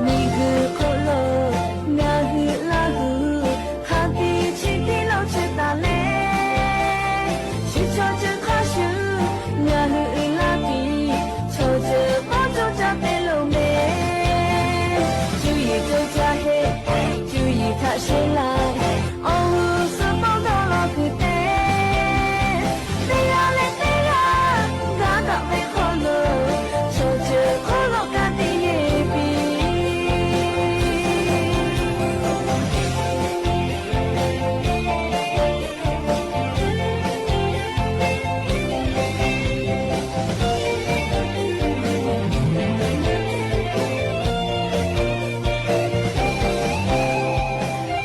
miˬguiˬ hk'oˆ lo ngaˬ hui Laˇ hu hk'a tiꞈ chi tiˉ lo chehˇ taˍ leh, shu chaw ceuˬ hk'a shuˍ ngaˬ hui uiˍ la piˇ, chaw ceuˬ k'awˇ cawˇ caˇ te loˍ mehˍ. Cuˇ yiˍ cawˇ caˇ heˆ, cuˇ yiˍ htaꞈ sheˍ laˇ, awˬ g'uˇ suhˍ pawˇ dawˇ law kuiˬ te. Teˇ g'aˇ leh teˇ g'aˇ gaˇ daꞈ ve hk'aw lo, chaw ceuˬ hk'aw lo ka tiꞈ yeˬ piˇ.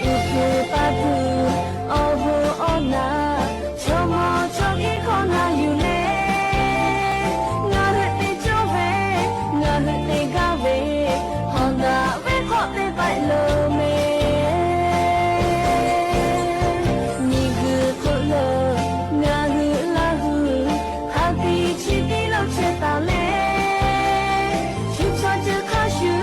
Uˉ hpu pa tuˬ awˬ hoˉ awˬ naˍ, chaw mawˇ chaw iˉ hkawˇ na yuˬ leh, ngaˬ hui te cawˇ ve, ngaˬ hui te gaˇ ve, hawˍ daꞈ ve hk'awꞈ te paiˍ loˍ mehˍ. Miˬguiˬ hk'oˆ lo ngaˬ hui Laˇ hu hk'a tiꞈ chi tiˉ lo chehˇ taˍ leh, shu chaw ceuˬ hk'a shuˍ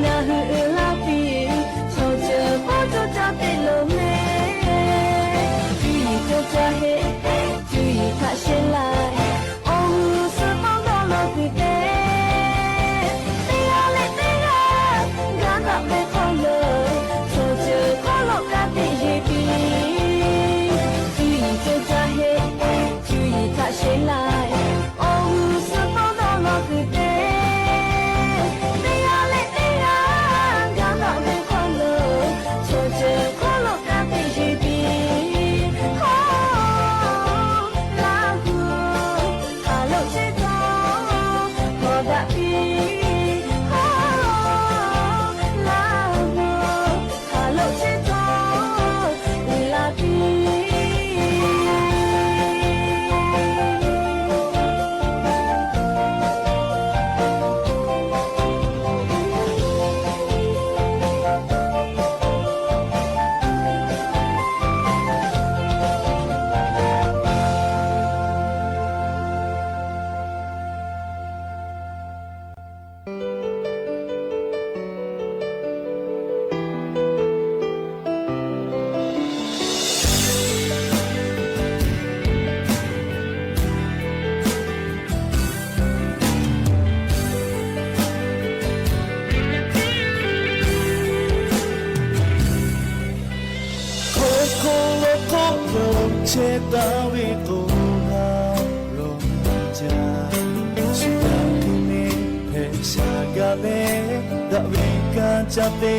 ngaˬ hui uiˍ la piˇ, chaw ceuˬ k'awˇ cawˇ caˇ te loˍ mehˍ. Cuˇ yiˍ cawˇ caˇ heˆ, cuˇ yiˍ htaꞈ sheˍ laˇ, awˬ g'uˇ suhˍ pawˇ dawˇ law kuiˬ te. Teˇ g'aˇ leh teˇ g'aˇ gaˇ daꞈ ve hk'aw lo, chaw ceuˬ hk'aw lo ka tiꞈ yeˬ piˇ. Cuˇ yiˍ cawˇ caˇ heˆ, cuˇ yiˍ htaꞈ sheˍ laˇ, awˬ g'uˇ suhˍ pawˇ dawˇ law kuiˬ te. Teˇ g'aˇ leh teˇ g'aˇ gaˇ daꞈ ve hk'aw lo, chaw ceuˬ hk'aw lo ka tiꞈ yeˬ piˇ. Hawˍ, Laˇ hu, hk'a loꞈ chehˇ htawˇ hawˍ daꞈ piˇ. Hawˍ, Laˇ hu, hk'a loꞈ chehˇ htawˇ uiˍ la piˇ. Hk'oˆ hk'oˆ lo hk'oˆ lo chehˇ taˍ ve k'o, ha lawˬ jaˇ. Shu yaˇ teˇ mehˆ hpehꞈ shaˍ gaˇ leh, daꞈ ve kanˇ caˇ te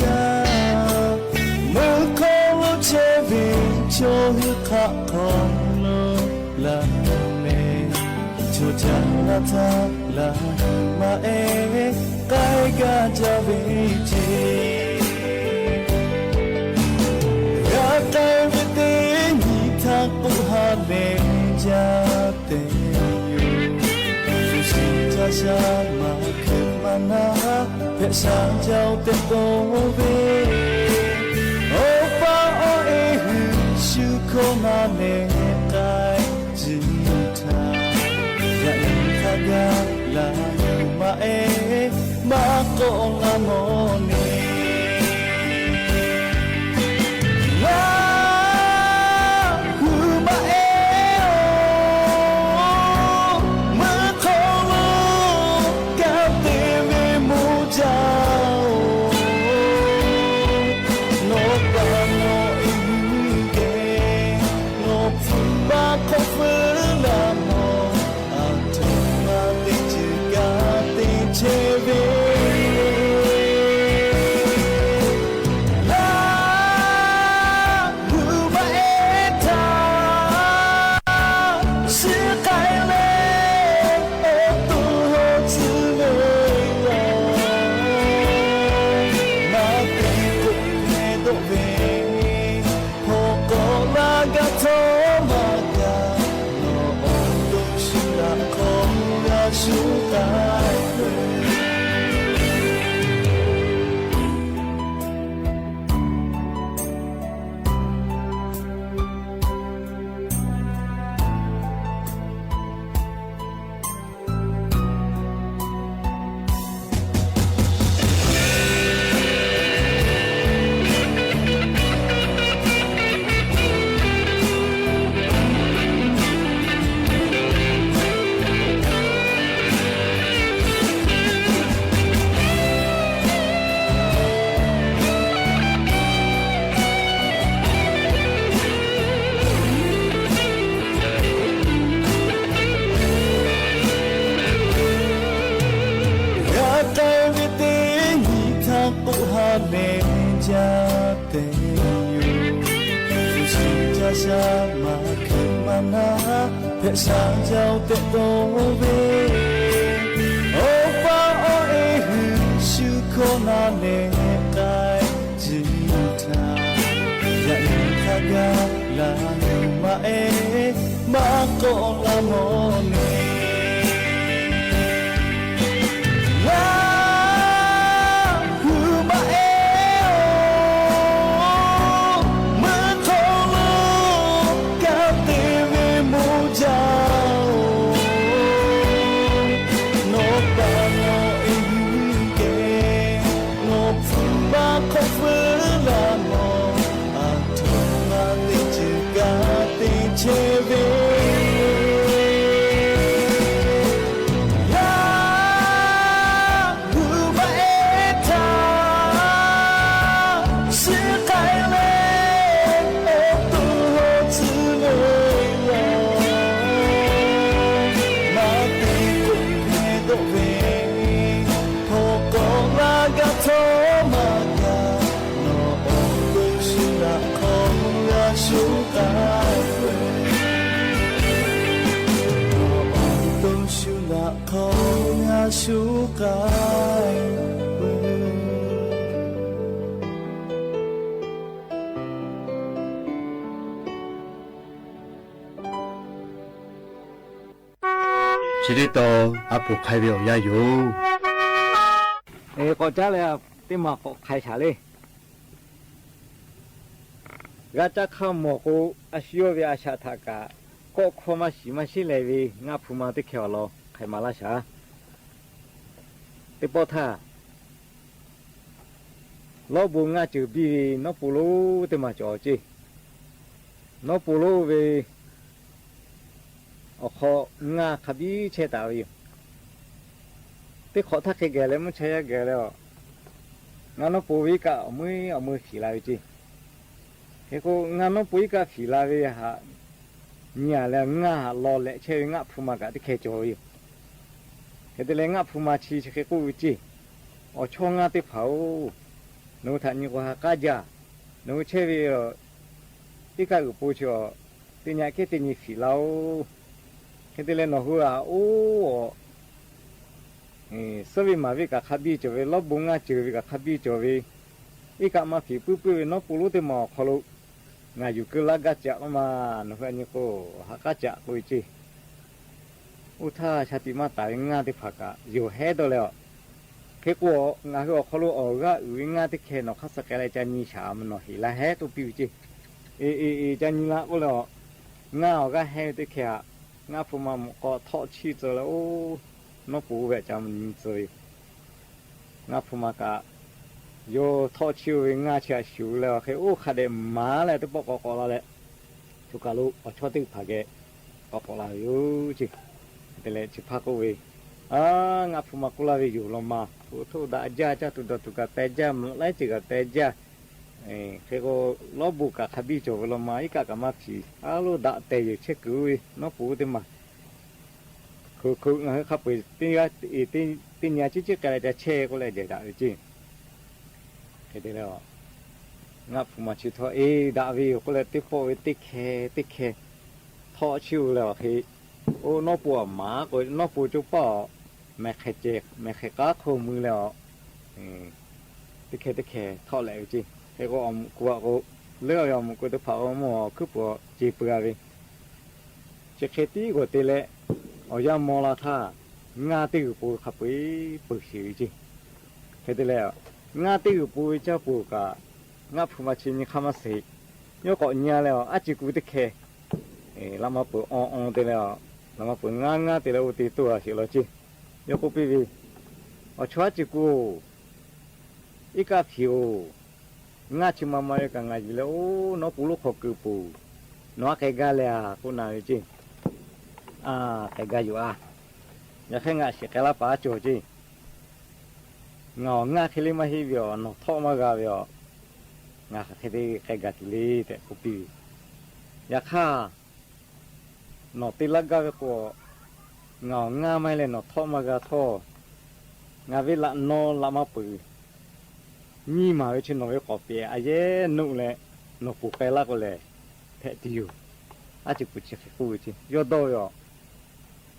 gaˇ. Meuˇ hk'oˆ lo chehˇ ve chaw hui hk'aˆ hk'aw lo laˬ leh, chaw caˇ laˇ htaˇ laˬ maˇ ehˉ k'ai gaˇ jaˇ ve ce. G'a k'ai ve teˇ nyi htaˇ k'oˆ ha leh jaˇ tehꞈ yoˬ. Shu shiˍ ca Sha maˇ hkui maˇ naˉ hpehꞈ sha jaˇ-oˬ tehꞈ k'oˆ ve, Awˬ pa awˬ e hui shu hkawˇ na nehˬ k'ai tcuh htaˇ, yaꞈ nyi hk'a gaˬ laˇ hui maˇ ehˉ maˇ k'awꞈ la mawˬ ne. Laˇ hui maˇ ehˉ-oˬ, meuˇ hk'aw lo kanˉ te ve moˇ jaˇ-oˬ, nawˬ pa nawˬ e hui geh nawˬ hpu maˇ hk'awꞈ feuˉ laˇ mawˬ, aˬ htoꞈ ma teˇ ceuˬ kaꞈ te chehˇ ve laˇ hui maˇ ehˉ htaˇ, shiˍ k'ai leh awˬ to haw tcuh ve yoˬ. Maˇ te k'oˆ hpehꞈ dawˆ ve, hawˉ k'awꞈ laˇ gaˇ htawˇ maˇ gaˬ, nawˬ awˬ to shu laꞈ hk'aw g'a shu k'ai ve. G'a k'ai ve teˇ nyi htaˇ k'oˆ ha leh jaˇ tehꞈ yoˬ. Shu shu jaˇ shaˉ maˇ hkui maˇ naˉ hpehꞈ sha jaˇ-oˬ tehꞈ k'oˆ ve, Awˬ pa awˬ e hui shu hkawˇ na nehˬ k'ai tcuh htaˇ, yaꞈ nyi hk'a gaˬ laˇ hui maˇ ehˉ maˇ k'awꞈ la mawˬ ne. Laˇ hui maˇ ehˉ-oˬ, meuˇ hk'aw lo kanˉ te ve moˇ jaˇ-oˬ, nawˬ pa nawˬ e hui geh nawˬ hpu maˇ hk'awꞈ feuˉ laˇ mawˬ, aˬ htoꞈ ma teˇ ceuˬ kaꞈ te chehˇ ve laˇ hui maˇ ehˉ htaˇ, shiˍ k'ai leh awˬ to haw tcuh ve yoˬ. Maˇ te k'oˆ hpehꞈ dawˆ ve, hawˉ k'awꞈ laˇ gaˇ htawˇ maˇ gaˬ, nawˬ awˬ to shu laꞈ hk'aw g'a shu k'ai ve, nawˬ awˬ to shu laꞈ hk'aw g'a shu k'ai ve. Chi teˇ taw a poˍ hk'ai ve awˬ yanˇ yoˬ. K'awꞈ caˉ leh teˇ maˬ k'awꞈ hk'ai shaˍ le. G'a caˇ hk'aˇ mawˬ k'o, a shu yawˇ ve a shaꞈ htaꞈ kaꞈ kawˆ hkawˇ maˇ shiˍ maˇ sheˉ leh ve ngaˆ hpu ma teˇ hkeh awˬ lawn hk'ai maˍ laˇ shaˍ. Teˇ pawˆ htaˇ, lawˇ bon ngaˇ ceuˬ biˇ ve nawˉ po lonˉ teˇ maˬ cawˬ ceˇ. Nawˉ po lonˉ ve awˬ hk'aw ngaˇ hk'a biˇ chehˇ taˍ ve yoˬ. Teˇ hk'awꞈ htaˇ hk'e geh leh mvuhˇ cha yaˇ geh leh a, ngaˇ nawˉ po ve iˉ kaˆ awˬ meuˇ awˬ meuˇ hpiˍ la ve ceˇ. Hk'e k'o, ngaˇ nawˉ po iˉ kaˆ hpiˍ la ve htaꞈ nyi a leh, ngaˇ htaꞈ law leh chehˇ ve ngaˆ hpu ma kaꞈ teˇ hkeh cawˬ ve yoˬ. Hk'e te leh ngaˆ hpu ma chi chi hk'e k'oˆ ve ceˇ, Awˬ chawˇ ngaˇ teˇ hpaˍ-oˬ, nawˬ hui htaꞈ nyi k'o ha k'aˉ jaˇ. Nawˬ hui chehˇ ve iˉ kaˆ g'uiˬ po chi a, teˇ nyi kehˉ teˇ nyi hpiˍ laˇ-oˬ. Hk'e te leh nawˬ hui a oˇ a suhˉ ve maˍ ve kaꞈ hk'a biˇ cawˬ ve, lawˇ bon ngaˇ ceuˬ ve kaꞈ hk'a biˇ cawˬ ve, iˉ kaˆ maˇ hpiˍ puiˉ puiˉ ve nawˉ po lonˉ teˇ maˬ awˬ hk'aw lo ngaˬ yuˬ keu laˇ gaˇ caꞈ k'oˆ ma. Nawˬ hui a nyi k'o, ha k'aˉ caꞈ k'oˆ ve ceˇ. Oˇ htaˇ, shaˍ tiꞈ maˇ taˍ ve ngaˇ teˇ hpaˍ kaꞈ yonˍ hehˉ dawˇ leh a, hk'e k'o, ngaˬ hui awˬ hk'aw lo awˬ g'aˇ uiˍ ve ngaˇ teˇ hkeh nawˬ hk'aˇ suh k'ai leh ca nyi shaˍ, a mvuhˇ nawˬ heˍ laˇ hehˉ k'oˆ piˇ ve ceˇ. Eˍ eˍ eˍ, ca nyi laˇ k'oˆ leh a, ngaˇ awˬ g'aˇ hehˉ ve teˇ hkeh aꞈ, ngaˇ hpu ma mawꞈ k'aw htawˆ chiˇ tcuh leh, oˇ, nawˉ pon oˇ ve aꞈ ca nyi tcuh ve. Ngaˇ hpu ma kaꞈ, yawˇ htawˆ chiˇ oˇ ve ngaˇ chi aꞈ shuˍ leh awˬ hk'e, oˇ hk'a dehꞈ maˍ leh teˇ pawˆ k'awꞈ k'awꞈ la leh, choˬ kaˬ lo awˬ chawˇ teˇ hpaˍ geh k'awꞈ k'awꞈ la ve yoˬ ceˇ. Te leh chi hpaˇ k'oˆ ve, A, ngaˇ hpu ma k'oˆ laˇ ve yoˬ law ma. Hpu htoˇ daꞈ jaˇ, caˇ tuˬ dawˬ tuˬ kaꞈ peh jaˇ, mvuhꞈ laiˉ ceuˬ kaꞈ peh jaˇ. Hk'e k'o, lawˇ bon kaꞈ hk'a biˇ cawˬ ve law ma, iˉ kaˆ kaꞈ maˇ hpiˍ, a loˉ daꞈ tehˬ yoˬ, chehˇ kuiˬ oˇ ve nawˉ pon oˇ teˇ maˬ. Hk'oꞈ hk'oꞈ ngaˬ hui hk'a peu-eˬ teˇ nyi a ciˉ ciˉ k'ai leh ca chehˇ k'oˆ leh jehˬ daꞈ ve ceˇ. Hk'e te leh, ngaˇ hpu ma chi htawˇ, Eˬ, daꞈ ve yoˬ k'oˆ leh, teˇ pawˆ ve teˇ hkeh teˇ hkeh htawˆ chiˇ oˇ leh awˬ hk'e, oˇ nawˉ pon aꞈ maˍ k'o, nawˉ pon coˇ paˆ aꞈ, mehˬ hk'e ceh, mehˬ hk'e k'aˉ hk'oˆ mui leh a, teˇ hkeh teˇ hkeh htawˆ leh ve ceˇ. Hk'e k'o, awˬ mvuhꞈ ku aꞈ k'o, leuˉ a ve awˬ mvuhꞈ ku teˇ hpaˍ k'o, mvuhˇ awˬ hkuiˉ puiˍ ce peuˬ a ve, chi hk'e tiˉ g'awˬ te leh, awˬ yanˇ maw la htaˇ, ngaˇ teˇ g'uiˬ po hk'a peu-eˬ peuˬ sheˍ ve ceˇ. Hk'e te leh, ngaˇ teˇ g'uiˬ po ve caˇ poˬ kaꞈ, ngaˇ hpu ma chi nyi hk'aˇ maˇ suh. Yawˇ k'awꞈ nyi a leh, aˉ ci ku teˇ hkeh laꞈ ma peuˬ awˬ awˬ te leh, laꞈ ma peuˬ ngaˇ ngaˇ te leh oˇ te toˇ g'a sheˍ law ceˇ. Yawˇ k'oˆ piˇ ve, Awˬ chawˇ aˉ ci ku-oˬ, iˉ kaˆ hpiˍ-oˬ, ngaˇ chi ma ma ve kaꞈ ngaˬ yuˬ leh oˇ nawˉ pon lonˉ hk'aw keu poˬ, nawˬ aˉ k'ai gaˇ leh a k'oˆ na ve ceˇ. A, k'ai gaˇ yoˬ a. Yaꞈ hk'aˇ ngaˬ shiˍ k'ai laˇ paˍ aˉ cawˬ ceˇ. Ngaˬ awˬ ngaˇ hk'e le maˇ heˆ ve awˬ, nawˬ htawˆ maˇ g'a ve awˬ, ngaˬ hk'aˬ hk'e te k'ai gaˬ tuˬ le tehꞈ k'oˆ piˇ ve. Yaꞈ hk'aˇ, nawˬ te laˇ gaˇ ve k'o, ngaˬ awˬ ngaˇ maˇ heˆ leh nawˬ htawˆ maˇ g'a htawˇ, ngaˬ ve laꞈ naw laꞈ ma peuˬ nyiˇ maˬ ve chi nawˬ ve k'awꞈ pehꞈ a yehˉ nuˆ leh, nawˬ poˬ k'ai laˇ k'o lehˬ, hpehꞈ tuˬ yoˬ. Aˉ ci ku chi hk'e k'oˆ ve ceˇ. Yawˇ dawˇ ve awˬ,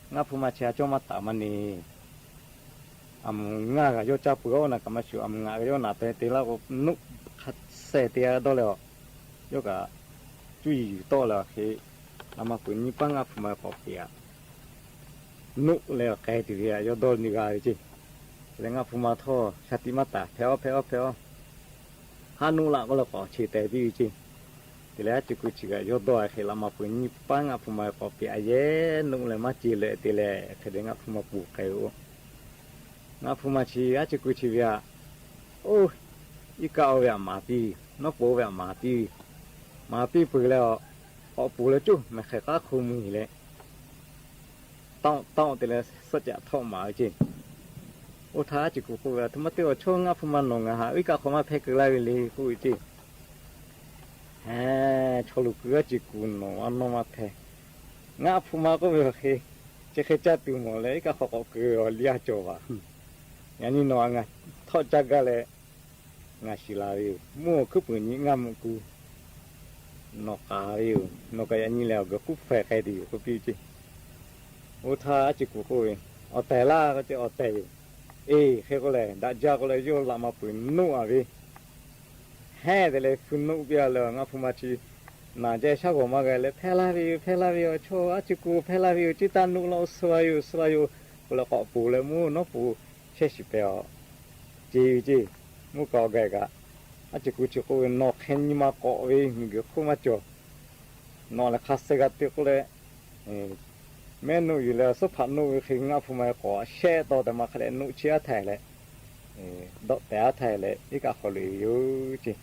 ngaˇ hpu ma chi a cawˇ maˇ taˍ maˇ ne. Aˬ mvuhꞈ ngaˇ g'aꞈ yawˇ caˇ peuˬ a naˬ kaꞈ maˇ shuˍ, aˬ mvuhꞈ ngaˬ g'aꞈ yawˇ naꞈ te te laˇ k'o, nuˆ hk'a sehˍ te a dawˇ leh a, yawˇ kaꞈ cuˇ yiˍ yuˬ tawˆ leh a hk'e, laꞈ ma peuˬ nyiˇ paˉ ngaˇ hpu ma k'awꞈ pehꞈ a, nuˆ leh awˬ k'ai tuˬ ve a yawˇ dawˇ nyi g'a ve ceˇ. Te leh ngaˇ hpu ma htawˇ shaˍ tiꞈ maˇ taˍ, hpehꞈ awˉ hpehꞈ awˉ hpehꞈ awˉ, haˉ nuˆ laꞈ k'oˆ leh k'awꞈ che teh piˇ ve ceˇ. Te leh aˉ ci ku chi kaꞈ yawˇ dawˇ a hk'e laꞈ ma peuˬ nyiˇ paˉ ngaˇ hpu ma k'awꞈ pehꞈ a yehˉ nuˆ leh maˇ ce leh te leh hk'e te ngaˇ hpu ma poˬ k'ai ve. Ngaˇ hpu ma chi aˉ ci ku chi ve a, oˇ, iˉ kaˆ oˇ ve aꞈ maˍ piˇ, nawˉ pon oˇ ve aꞈ maˍ piˇ, maˍ piˇ peuˬ leh a, k'awꞈ poˬ leh coˇ mehˬ hk'e k'aˉ hk'oˆ mui leh taˆ taˆ te leh suhˆ caꞈ htawˆ maˍ ve ceˇ. Oˇ htaˇ aˉ ci ku k'oˆ ve, Aˬ htoꞈ ma te awˬ chawˇ ngaˇ hpu ma nawˬ ngaˬ haꞈ iˉ kaˆ hk'aw maˇ hpehˇ keu laˇ ve le k'oˆ ve ceˇ. Heˍ, chaw luˬ keu aˉ ci ku nawˬ a nawˇ maˇ hpehˇ. Ngaˇ hpu ma k'oˆ ve awˬ hk'e, chi hk'e caˇ tuˬ mawˬ leh iˉ kaˆ hk'aw k'awꞈ keu awˬ liˇ a cawˬ vaˬ. Yaꞈ nyi nawˬ a ngaˬ htawˆ caˇ gaˇ leh ngaˬ shiˍ la ve yoˬ. Mvuhˇ awˬ hkuiˉ puiˍ nyi ngaˇ mvuhꞈ ku nawˬ k'aˍ ve yoˬ. Nawˬ kaꞈ yaꞈ nyi lehˬ awˬ g'uiˬ k'uˉ hpehꞈ k'ai tuˬ yoˬ k'oˆ piˇ ceˇ. Oˇ htaˇ aˉ ci ku k'oˆ ve, Awˬ tehˬ laˇ k'oˆ ce, Awˬ tehˬ yoˬ. Eˬ, hk'e k'oˆ lehˬ daꞈ jaˇ k'oˆ leh yawˇ laꞈ ma peuˬ nuˆ a ve heˉ te leh hpu nuˆ piˇ a leh ngaˇ hpu ma chi naˬ jaˇ shaˉ g'awˬ maˇ g'a leh, Hpehˇ laˇ ve yoˬ, hpehˇ laˇ ve yoˬ, awˬ chawˇ aˉ ci ku hpehˇ laˇ ve yoˬ, ciˉ taˇ nuˆ laˇ, oˇ suh a yoˬ, suh a yoˬ k'oˆ leh k'awꞈ poˬ leh mvuhˇ nawˉ pon chehˇ shiˍ pehˍ a ceˇ ceˇ. Mvuhˇ kaꞈ awˬ g'aˇ kaꞈ, aˉ ci ku chi k'oˆ ve, Nawˬ hk'e nyi ma k'awꞈ ve miˬ guiˬ hk'oˆ maˇ cawˬ. Nawˬ lehˬ hk'a suh g'a te k'oˆ leh, mehˉ nuˆ yuˬ leh suhˉ hpaꞈ nuˆ ve hk'e ngaˇ hpu ma k'awꞈ shehˆ taw tehꞈ ma hk'a dehꞈ nuˆ chi aˉ htaiˍ leh, dawˆ tehˬ aˉ htaiˍ leh iˉ kaˆ hk'aw loꞈ e ve yoˬ ceˇ.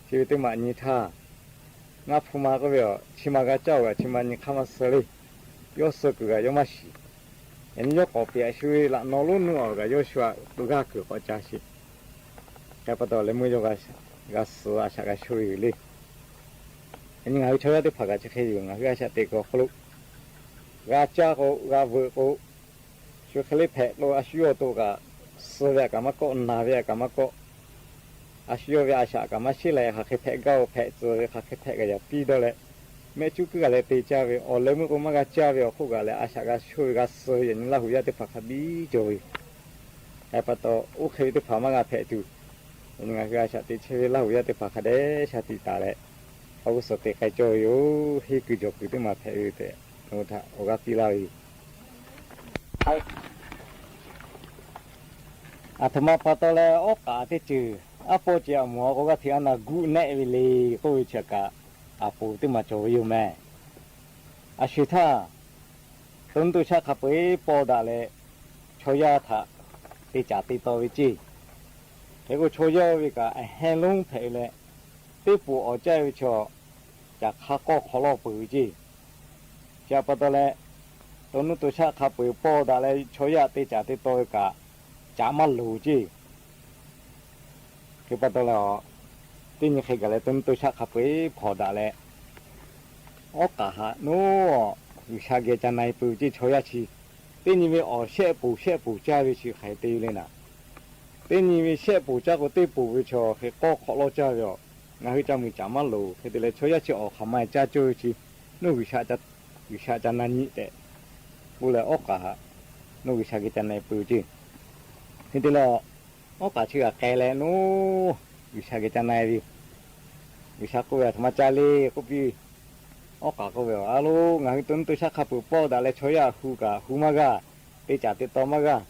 Chi ve teˇ maꞈ nyi htaˇ, ngaˇ hpu ma k'oˆ ve a, chi ma g'a caˇ-oˬ kaꞈ chi ma nyi hk'aˇ maˇ suh le. Yawˇ suh kuiˬ kaꞈ yawˇ maˇ shiˍ. Yaꞈ nyi yawˇ k'awꞈ pehꞈ shu ve laꞈ naw lonˉ nuˆ a kaꞈ yawˇ shu aꞈ g'aˇ kuiˬ k'awꞈ ca sheˍ. Hk'e pa taw leh meuˇ yawˇ g'a suh a shaꞈ g'a shoˆ ve yoˬ le. Yaꞈ nyi ngaˬ hui chaw yaˇ teˇ hpaˍ kaꞈ chi hk'e yoˬ. Ngaˬ hui a shaꞈ teꞈ kuiˬ awˬ hk'aw lo g'a caˇ k'o, g'a veuꞈ k'o, shu hk'e le hpehꞈ k'o, a shu yawˇ awˬ to kaꞈ suh ve aꞈ kaꞈ maˇ kawˆ, na ve aꞈ kaꞈ maˇ kawˆ, a shu yawˇ ve a shaꞈ kaꞈ maˇ sheˉ leh, hk'aˬ hk'e hpehꞈ gaˇ-oˬ, hpehꞈ tcuh ve hk'aˬ hk'e hpehꞈ kaꞈ yaꞈ piˇ dawˇ leh, mehˆ cuˉ kuiˉ g'a leh te caˇ ve, awˬ leh meuˇ k'o maˇ g'a caˇ ve awˬ hk'oˆ kaꞈ leh a shaꞈ g'a shoˆ ve g'a suh ve yaꞈ nyi Laˇ huˍ yaˇ teˇ hpaˍ hk'a biˇ cawˬ ve yoˬ. Hk'e pa taw oˇ hk'e ve teˇ hpaˍ maˇ g'a hpehꞈ tuˬ, yaꞈ nyi ngaˬ hui a shaꞈ teꞈ chehˇ ve Laˇ huˍ yaˇ teˇ hpaˍ hk'a dehꞈ shaˍ tiꞈ taˍ leh, awˬ g'uˇ suhˍ teꞈ k'ai cawˇ ve yoˬ. Henˇ kuiˬ jawˬ kuiˬ teˇ maˬ hpehꞈ ve tehꞈ, awˬ g'aˇ piˇ laˇ ve yoˬ. Aˬ htoꞈ ma pa taw leh awˉ k'aꞈ teˇ ceuˬ aˉ pawˇ ceh aˬ moˍ a k'o g'aˇ hteꞈ a naˬ guˆ nehˆ ve le k'oˆ ve chi kaꞈ, aˬ poˍ teˇ maˬ cawˬ ve yoˬ meh. A shuˍ htaˇ, to nuˇ to shaˆ hk'a peu-eˬ pawˇ daꞈ leh, chaw yaˇ htaꞈ te caˍ te taw ve ceˇ. Hk'e k'o chaw yaˇ ve kaꞈ aˬ hehnˇ lonˉ hpehꞈ ve leh, teˇ poˍ awˍ caˇ ve chaw, caˬ hk'a k'awˇ hk'awꞈ lawˇ peuˬ ve ceˇ. Chi pa taw leh, to nuˇ to shaˆ hk'a peu-eˬ pawˇ daꞈ leh chaw yaˇ te caˍ te taw ve kaꞈ, caꞈ maˇ loˍ ceˇ. Hk'e pa taw leh, teˇ nyi hk'e gaˬ leh to nuˇ to shaˆ hk'a peu-eˬ hpawnˬ daꞈ leh, awˉ k'aꞈ haꞈ naˉ, G'uiˬsha geh ca na-e peuˬ ve ceˇ chaw yaˇ chi. Teˇ nyi ve awˬ shehˆ poˍ shehˆ poˍ caˇ ve chi hk'aˬ hk'e te ve le naˍ. Teˇ nyi ve shehˆ poˍ caˇ k'o teˇ poˍ ve chaw hk'e k'awˇ hk'awꞈ lawˇ caˇ ve aˬ. Ngaˬ hui ca muiˬ caꞈ maˇ loˍ. Hk'e te leh chaw yaˇ chi awˬ hk'aˬ ma caˇ cawˇ ve chi, naˉ G'uiˬsha ca na nyi tehꞈ k'oˆ leh awˉ k'aꞈ haꞈ, naˉ G'uiˬsha geh ca na-e peuˬ ve ceˇ. Hk'e te leh, awˉ k'aꞈ chi g'aꞈ k'ai leh naˉ, G'uiˬsha geh ca na-e ve yoˬ. G'uiˬsha k'oˆ ve, Aˬ htoꞈ ma ca le k'oˆ piˇ ve, awˉ k'aꞈ k'oˆ ve, A loˬ, ngaˬ hui to nuˇ to shaˆ hk'a peu-eˬ pawˇ daꞈ leh chaw yaˇ hu kaꞈ hu maˇ g'aˇ, te caˍ te taw maˇ g'aˇ.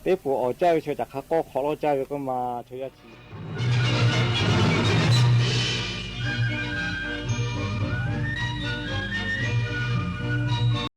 Teˇ poˍ awˍ caˇ ve chaw caꞈ hk'a k'awˇ hk'awꞈ lawˇ caˇ ve k'oˆ ma chaw yaˇ chi